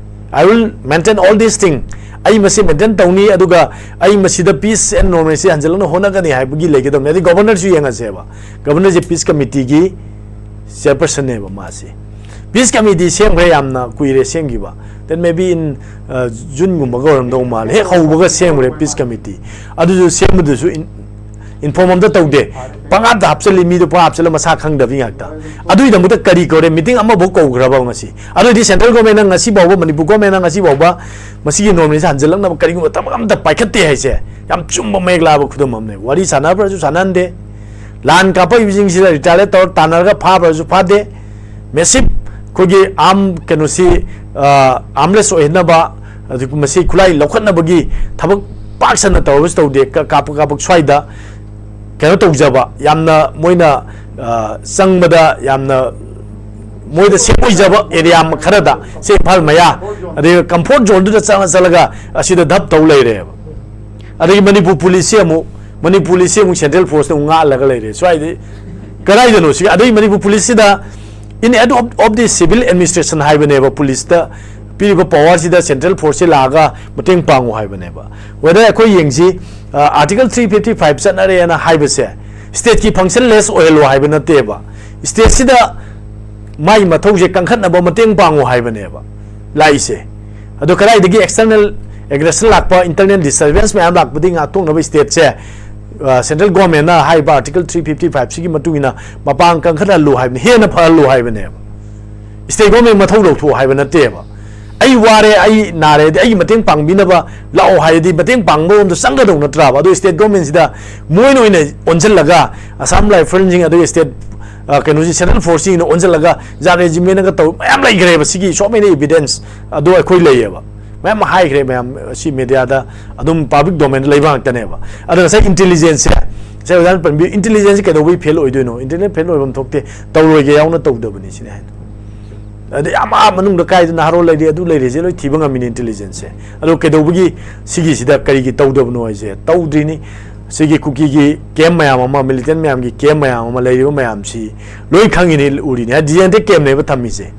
I will maintain all this thing", ꯑꯩ ꯃꯁꯤ ꯃꯦꯟꯇꯦꯟ ꯇꯧꯅꯤ, ꯑꯗꯨꯒ ꯑꯩ ꯃꯁꯤꯗ peace and normalcy ꯍꯟꯖꯤꯜꯂꯛꯅ ꯍꯣꯠꯅꯒꯅꯤ ꯍꯥꯏꯕꯒꯤ ꯂꯩꯒꯗꯕꯅꯤ꯫ ꯑꯗꯩ ꯒꯣꯕꯔꯅꯔꯁꯨ ꯌꯦꯡꯉꯁꯦꯕ, ꯒꯣꯕꯔꯅꯔꯁꯦ ꯄꯤꯁ ꯀꯃꯤꯇꯤꯒꯤ ꯆꯤꯌꯔꯄꯔꯁꯟꯅꯦꯕ ꯃꯥꯁꯦ꯫ ꯄꯤꯁ ꯀꯃꯤꯇꯤ ꯁꯦꯝꯈ꯭ꯔꯦ, ꯌꯥꯝꯅ ꯀꯨꯏꯔꯦ ꯁꯦꯝꯈꯤꯕ, ꯗꯦꯠ ꯃꯦ ꯕꯤ ꯏꯟ ꯖꯨꯟꯒꯨꯝꯕꯒ ꯑꯣꯏꯔꯝꯗꯧ ꯃꯥꯜꯂꯦ, ꯍꯦꯛ ꯍꯧꯕꯒ ꯁꯦꯝꯈ꯭ꯔꯦ ꯄꯤꯁ ꯀꯃꯤꯇꯤ꯫ ꯑꯗꯨꯁꯨ ꯁꯦꯝꯕꯗꯨꯁꯨ ꯏꯟꯐꯣꯔꯝ ꯑꯝꯇ ꯇꯧꯗꯦ, ꯄꯪꯍꯥꯞꯇ ꯍꯥꯞꯆꯜꯂꯤ, ꯃꯤꯗꯣ ꯄꯪꯍꯥꯞ ꯍꯥꯞꯆꯜꯂ ꯃꯁꯥ ꯈꯪꯗꯕꯤ ꯉꯥꯛꯇ꯫ ꯑꯗꯨꯒꯤꯗꯃꯛꯇ ꯀꯔꯤ ꯀꯧꯔꯦ? ꯃꯤꯇꯤꯡ ꯑꯃꯐꯥꯎ ꯀꯧꯈ꯭ꯔꯕ ꯉꯁꯤ? ꯑꯗꯨꯑꯣꯏꯗꯤ ꯁꯦꯟꯇ꯭ꯔꯦꯜ ꯒꯣꯔꯃꯦꯟꯅ ꯉꯁꯤ ꯐꯥꯎꯕ, ꯃꯅꯤꯄꯨꯔ ꯒꯣꯔꯃꯦꯟꯅ ꯉꯁꯤ ꯐꯥꯎꯕ ꯃꯁꯤꯒꯤ ꯅꯣꯔꯃꯦꯜꯁꯦ ꯍꯟꯖꯤꯜꯂꯛꯅꯕ ꯀꯔꯤꯒꯨꯝꯕ ꯊꯕꯛ ꯑꯝꯇ ꯄꯥꯏꯈꯠꯇꯦ ꯍꯥꯏꯁꯦ ꯌꯥꯝ ꯆꯨꯝꯕ ꯃꯌꯦꯛ ꯂꯥꯕ ꯈꯨꯗꯝ ꯑꯃꯅꯦ꯫ ꯋꯥꯔꯤ ꯁꯥꯟꯅꯕ꯭ꯔꯁꯨ ꯁꯥꯟꯅꯍꯟꯗꯦ, ꯂꯥꯟ ꯀꯥꯞꯄꯛꯏꯕꯁꯤꯡꯁꯤꯗ ꯔꯤꯇꯥꯌꯔ ꯇꯧꯔ ꯇꯥꯟꯅꯔꯒ ꯐꯥꯕ꯭ꯔꯁꯨ ꯐꯥꯗꯦ꯫ ꯃꯦꯁꯤꯞ ꯑꯩꯈꯣꯏꯒꯤ ꯑꯥꯔꯝ ꯀꯩꯅꯣꯁꯤ ꯑꯥꯔꯝꯂꯦꯁ ꯑꯣꯏꯍꯟꯅꯕ, ꯑꯗꯨꯒ ꯃꯁꯤ ꯈꯨꯠꯂꯥꯏ ꯂꯧꯈꯠꯅꯕꯒꯤ ꯊꯕꯛ ꯄꯥꯛ ꯁꯟꯅ ꯇꯧꯔꯕꯁꯨ ꯇꯧꯗꯦ꯫ ꯀ- ꯀꯥꯞꯄ ꯀꯥꯞꯄ ꯁ꯭ꯋꯥꯏꯗ ꯀꯩꯅꯣ ꯇꯧꯖꯕ, ꯌꯥꯝꯅ ꯃꯣꯏꯅ ꯑ, ꯆꯪꯕꯗ ꯌꯥꯝꯅ ꯃꯣꯏꯗ ꯁꯦꯐ ꯑꯣꯏꯖꯕ ꯑꯦꯔꯤꯌꯥ ꯈꯔꯗ, ꯁꯦ ꯏꯝꯐꯥꯜ ꯃꯌꯥ, ꯑꯗꯩ ꯀꯝꯐꯣꯔꯠ ꯖꯣꯟꯗꯨꯗ ꯆꯪꯉ ꯆꯠꯂꯒ ꯑꯁꯤꯗ ꯙꯞ ꯇꯧ ꯂꯩꯔꯦꯕ꯫ ꯑꯗꯒꯤ ꯃꯅꯤꯄꯨꯔ ꯄꯨꯂꯤꯁꯁꯤ ꯑꯃꯨꯛ, ꯃꯅꯤꯄꯨꯔ ꯄꯨꯂꯤꯁꯁꯤ ꯑꯃꯨꯛ ꯁꯦꯟꯇ꯭ꯔꯦꯜ ꯐꯣꯔꯁꯅ ꯑꯃꯨꯛ ꯉꯥꯛꯍꯜꯂꯒ ꯂꯩꯔꯦ ꯁ꯭ꯋꯥꯏꯗꯤ꯫ ꯀꯗꯥꯏꯗꯅꯣ ꯁꯤ? ꯑꯗꯩ Manipur ꯄꯨꯂꯤꯁꯁꯤꯗ in aid of, of the civil administration ꯍꯥꯏꯕꯅꯦꯕ, ꯄꯨꯂꯤꯁꯇ ꯄꯤꯔꯤꯕ ꯄꯋꯥꯔꯁꯤꯗ ꯁꯦꯟꯇ꯭ꯔꯦꯜ ꯐꯣꯔꯁꯁꯤ ꯂꯥꯛꯑꯒ ꯃꯇꯦꯡ ꯄꯥꯡꯉꯨ ꯍꯥꯏꯕꯅꯦꯕ꯫ ꯋꯦꯗꯔ ꯑꯩꯈꯣꯏ ꯌꯦꯡꯁꯤ, ꯑꯥꯔꯇꯤꯀꯜ ꯊ꯭ꯔꯤ ꯐꯤꯐꯇꯤ ꯐꯥꯏꯚ ꯆꯠꯅꯔꯦꯅ ꯍꯥꯏꯕꯁꯦ ꯁ꯭ꯇꯦꯠꯀꯤ ꯐꯪꯁꯟ ꯂꯦꯁ ꯑꯣꯏꯍꯜꯂꯣ ꯍꯥꯏꯕ ꯅꯠꯇꯦꯕ, ꯁ꯭ꯇꯦꯠꯁꯤꯗ ꯃꯥꯒꯤ ꯃꯊꯧꯁꯦ ꯀꯟꯈꯠꯅꯕ ꯃꯇꯦꯡ ꯄꯥꯡꯉꯨ ꯍꯥꯏꯕꯅꯦꯕ ꯂꯥꯛꯏꯁꯦ꯫ ꯑꯗꯣ ꯀꯗꯥꯏꯗꯒꯤ ꯑꯦꯛꯁꯇꯔꯅꯦꯜ ꯑꯦꯒ꯭ꯔꯦꯁꯟ ꯂꯥꯛꯄ, ꯏꯟꯇꯔꯅꯦꯜ ꯗꯤꯁꯇꯔꯕꯦꯟꯁ ꯃꯌꯥꯝ ꯂꯥꯛꯄꯗꯒꯤ ꯉꯥꯛꯊꯣꯛꯅꯕ ꯁ꯭ꯇꯦꯠꯁꯦ ꯁꯦꯟꯇ꯭ꯔꯦꯜ ꯒꯣꯔꯃꯦꯟꯅ ꯍꯥꯏꯔꯤꯕ ꯑꯥꯔꯇꯤꯀꯜ ꯊ꯭ꯔꯤ ꯐꯤꯐꯇꯤ ꯐꯥꯏꯚꯁꯤꯒꯤ ꯃꯇꯨꯡ ꯏꯟꯅ ꯃꯄꯥꯡ ꯀꯟꯈꯠꯍꯜꯂꯨ ꯍꯥꯏꯕꯅꯤ, ꯍꯦꯟꯅ ꯐꯍꯜꯂꯨ ꯍꯥꯏꯕꯅꯦꯕ꯫ ꯁ꯭ꯇꯦꯠ ꯒꯣꯔꯃꯦꯟ ꯃꯊꯧ ꯂꯧꯊꯣꯛꯑꯣ ꯍꯥꯏꯕ ꯅꯠꯇꯦꯕ꯫ ꯑꯩ ꯋꯥꯔꯦ, ꯑꯩ ꯅꯥꯔꯦꯗꯤ ꯑꯩꯒꯤ ꯃꯇꯦꯡ ꯄꯥꯡꯕꯤꯅꯕ ꯂꯥꯛꯑꯣ ꯍꯥꯏꯔꯗꯤ ꯃꯇꯦꯡ ꯄꯥꯡꯕꯔꯣꯝꯗ ꯆꯪꯒꯗꯧ ꯅꯠꯇ꯭ꯔꯕ? ꯑꯗꯣ ꯁ꯭ꯇꯦꯠ ꯒꯣꯔꯃꯦꯟꯁꯤꯗ ꯃꯣꯏꯅ ꯑꯣꯏꯅ ꯑꯣꯟꯁꯤꯜꯂꯒ, ꯑꯁꯥꯝ ꯔꯥꯏꯐꯜꯁꯤꯡ ꯑꯗꯨꯒ ꯁ꯭ꯇꯦꯠ, ꯑ, ꯀꯩꯅꯣꯁꯤ, ꯁꯦꯟꯇ꯭ꯔꯦꯜ ꯐꯣꯔꯁꯁꯤꯡꯅ ꯑꯣꯟꯁꯤꯜꯂꯒ ꯖꯥꯠ ꯔꯦꯖꯤꯃꯦꯟꯅꯒ ꯇꯧ ꯃꯌꯥꯝ ꯂꯩꯈ꯭ꯔꯦꯕ꯫ ꯁꯤꯒꯤ so many evidence ꯑꯗꯣ ꯑꯩꯈꯣꯏ ꯂꯩꯌꯦꯕ, ꯃꯌꯥꯝ ꯍꯥꯏꯈ꯭ꯔꯦ, ꯃꯌꯥꯝ ꯁꯤ ꯃꯦꯗꯤꯌꯥꯗ ꯑꯗꯨꯝ ꯄꯕ꯭ꯂꯤꯛ ꯗꯣꯃꯦꯟꯗ ꯂꯩꯕ ꯉꯥꯛꯇꯅꯦꯕ꯫ ꯑꯗꯣ ꯉꯁꯥꯏ ꯏꯟꯇꯦꯂꯤꯖꯦꯟꯁꯁꯦ, ꯉꯁꯥꯏ ꯑꯣꯖꯥꯅ ꯄꯟꯕꯤ, ꯏꯟꯇꯦꯂꯤꯖꯦꯟꯁꯁꯦ ꯀꯩꯗꯧꯕꯩ ꯐꯦꯜ ꯑꯣꯏꯗꯣꯏꯅꯣ? ꯏꯟꯇꯦꯂꯤꯖꯦꯟꯁ ꯐꯦꯜ ꯑꯣꯏꯐꯝ ꯊꯣꯛꯇꯦ, ꯇꯧꯔꯣꯏꯒꯦ ꯌꯥꯎꯅ ꯇꯧꯗꯕꯅꯤ ꯁꯤꯅꯦ ꯍꯥꯏꯅ꯫ ꯑꯗꯩ ꯌꯥꯝ ꯑꯥ ꯃꯅꯨꯡꯗ ꯀꯥꯏꯗ ꯅꯍꯥꯔꯣꯜ ꯂꯩꯔꯤ, ꯑꯗꯨ ꯂꯩꯔꯤꯁꯦ ꯂꯣꯏ ꯊꯤꯕ ꯉꯝꯃꯤꯅꯤ ꯏꯟꯇꯦꯂꯤꯖꯦꯟꯁꯁꯦ꯫ ꯑꯗꯣ ꯀꯩꯗꯧꯕꯒꯤ ꯁꯤꯒꯤꯁꯤꯗ ꯀꯔꯤꯒꯤ ꯇꯧꯗꯕꯅꯣ ꯍꯥꯏꯁꯦ? ꯇꯧꯗ꯭ꯔꯤꯅꯤ꯫ ꯁꯤꯒꯤ ꯀꯨꯀꯤꯒꯤ ꯀꯦꯝ ꯃꯌꯥꯝ ꯑꯃ, ꯃꯤꯂꯤꯇꯦꯟ ꯃꯌꯥꯝꯒꯤ ꯀꯦꯝ ꯃꯌꯥꯝ ꯑꯃ, ꯂꯩꯔꯤꯕ ꯃꯌꯥꯝꯁꯤ ꯂꯣꯏ ꯈꯪꯉꯤꯅꯤ, ꯎꯔꯤꯅꯤ꯫ ꯍꯥꯏꯗꯤ ꯗꯤꯖꯦꯟꯇꯦ ꯀꯦꯝꯅꯦꯕ ꯊꯝꯃꯤꯁꯦ꯫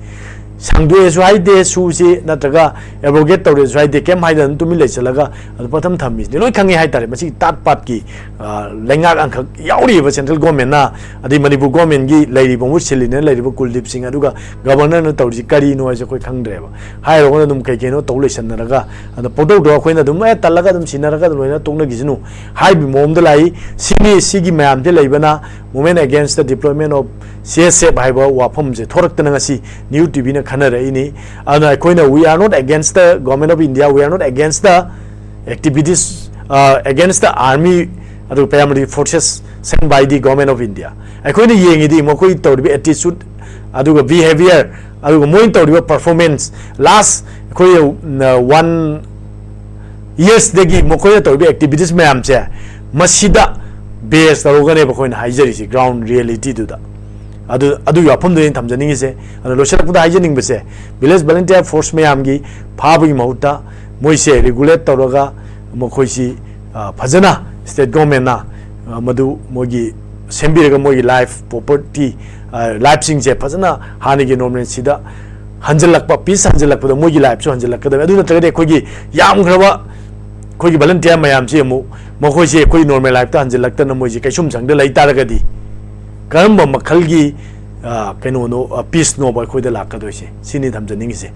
ꯁꯥꯡꯗꯣꯛꯑꯦꯁꯨ ꯍꯥꯏꯗꯦ ꯁꯨꯁꯤ, ꯅꯠꯇ꯭ꯔꯒ ꯑꯦꯕ꯭ꯔꯣꯒꯦꯠ ꯇꯧꯔꯦꯁꯨ ꯍꯥꯏꯗꯦ, ꯀꯩꯝ ꯍꯥꯏꯗꯅ ꯇꯨꯃꯤꯟ ꯂꯩꯁꯜꯂꯒ ꯑꯗꯨ ꯄꯊꯝ ꯊꯝꯃꯤꯁꯤꯅꯤ꯫ ꯂꯣꯏ ꯈꯪꯉꯦ ꯍꯥꯏꯇꯥꯔꯦ꯫ ꯃꯁꯤꯒꯤ ꯇꯥꯠ ꯄꯥꯠꯀꯤ, ꯑ, ꯂꯩꯉꯥꯛ ꯑꯃꯈꯛ ꯌꯥꯎꯔꯤꯕ ꯁꯦꯟꯇ꯭ꯔꯦꯜ ꯒꯣꯔꯃꯦꯟꯅ, ꯑꯗꯩ ꯃꯅꯤꯄꯨꯔ ꯒꯣꯔꯃꯦꯟꯒꯤ ꯂꯩꯔꯤꯕ ꯃꯍꯨꯠ ꯁꯤꯜꯂꯤꯅ ꯂꯩꯔꯤꯕ ꯀꯨꯜꯗꯤꯞ ꯁꯤꯡ, ꯑꯗꯨꯒ ꯒꯕꯔꯅꯔꯅ ꯇꯧꯔꯤꯁꯤ ꯀꯔꯤꯅꯣ ꯍꯥꯏꯁꯦ ꯑꯩꯈꯣꯏ ꯈꯪꯗ꯭ꯔꯦꯕ꯫ ꯍꯥꯏꯔꯨꯔꯒꯅ ꯑꯗꯨꯝ ꯀꯩ ꯀꯩꯅꯣ ꯇꯧ ꯂꯩꯁꯟꯅꯔꯒ, ꯑꯗ ꯄꯣꯛꯇꯧꯗꯣ ꯑꯩꯈꯣꯏꯅ ꯑꯗꯨꯝ, "ꯑꯦ, ꯇꯜꯂꯒ ꯑꯗꯨꯝ ꯁꯤꯟꯅꯔꯒ ꯑꯗꯨꯝ ꯂꯣꯏꯅ ꯇꯣꯛꯅꯈꯤꯁꯅꯨ" ꯍꯥꯏꯕꯒꯤ ꯃꯑꯣꯡꯗ ꯂꯥꯛꯏ꯫ ꯁꯤꯅꯤ, ꯁꯤꯒꯤ ꯃꯌꯥꯝꯁꯦ ꯂꯩꯕꯅ Movement Against the Deployment of C S F ꯍꯥꯏꯕ ꯋꯥꯐꯝꯁꯦ ꯊꯣꯔꯛꯇꯅ ꯉꯁꯤ ꯅ꯭ꯌꯨ ꯇꯤ ꯚꯤꯅ ꯈꯟꯅꯔꯛꯏꯅꯤ꯫ ꯑꯗꯨꯅ ꯑꯩꯈꯣꯏꯅ, "We are not against the Government of India, we are not against the activities, uh, against the army ꯑꯗꯨꯒ paramilitary forces sent by the Government of India." ꯑꯩꯈꯣꯏꯅ ꯌꯦꯡꯉꯤꯗꯤ ꯃꯈꯣꯏ ꯇꯧꯔꯤꯕ attitude, ꯑꯗꯨꯒ behaviour, ꯑꯗꯨꯒ ꯃꯣꯏꯅ ꯇꯧꯔꯤꯕ performance, last ꯑꯩꯈꯣꯏ, uh, one yearsꯗꯒꯤ ꯃꯈꯣꯏꯅ ꯇꯧꯔꯤꯕ activities ꯃꯌꯥꯝꯁꯦ, ꯃꯁꯤꯗ base ꯇꯧꯔꯒꯅꯦꯕ ꯑꯩꯈꯣꯏꯅ ꯍꯥꯏꯖꯔꯤꯁꯤ, ground realityꯗꯨꯗ꯫ ꯑꯗꯨ, ꯑꯗꯨꯒꯤ ꯋꯥꯐꯝꯗꯨꯅꯤ ꯑꯩꯅ ꯊꯝꯖꯅꯤꯡꯉꯤꯁꯦ꯫ ꯑꯗꯣ ꯂꯣꯏꯁꯤꯜꯂꯛꯄꯗ ꯍꯥꯏꯖꯅꯤꯡꯕꯁꯦ, village volunteer force ꯃꯌꯥꯝꯒꯤ ꯐꯥꯕꯒꯤ ꯃꯍꯨꯠꯇ ꯃꯣꯏꯁꯦ regulate ꯇꯧꯔꯒ ꯃꯈꯣꯏꯁꯤ, ꯑ, ꯐꯖꯅ state governmentꯅ, ꯑ, ꯃꯗꯨ ꯃꯣꯏꯒꯤ ꯁꯦꯝꯕꯤꯔꯒ ꯃꯣꯏꯒꯤ life, property, ꯑ, lifeꯁꯤꯡꯁꯦ ꯐꯖꯅ ꯍꯥꯟꯅꯒꯤ normalcyꯗ ꯍꯟꯖꯤꯜꯂꯛꯄ, peace ꯍꯟꯖꯤꯜꯂꯛꯄꯗ ꯃꯣꯏꯒꯤ lifeꯁꯨ ꯍꯟꯖꯤꯜꯂꯛꯀꯗꯕꯅꯤ꯫ ꯑꯗꯨ ꯅꯠꯇ꯭ꯔꯒꯗꯤ ꯑꯩꯈꯣꯏꯒꯤ ꯌꯥꯝꯈ꯭ꯔꯕ ꯑꯩꯈꯣꯏꯒꯤ volunteer ꯃꯌꯥꯝꯁꯤ ꯑꯃꯨꯛ ꯃꯈꯣꯏꯁꯤ ꯑꯩꯈꯣꯏ normal lifeꯇ ꯍꯟꯖꯤꯜꯂꯛꯇꯅ ꯃꯣꯏꯁꯤ ꯀꯩꯁꯨꯝꯁꯪꯗ ꯂꯩ ꯇꯥꯔꯒꯗꯤ ꯀꯔꯝꯕ ꯃꯈꯜꯒꯤ, ꯑ, ꯀꯩꯅꯣꯅꯣ, ꯑ, peaceꯅꯣꯕ ꯑꯩꯈꯣꯏꯗ ꯂꯥꯛꯀꯗꯣꯏꯁꯦ? ꯁꯤꯅꯤ ꯊꯝꯖꯅꯤꯡꯉꯤꯁꯦ꯫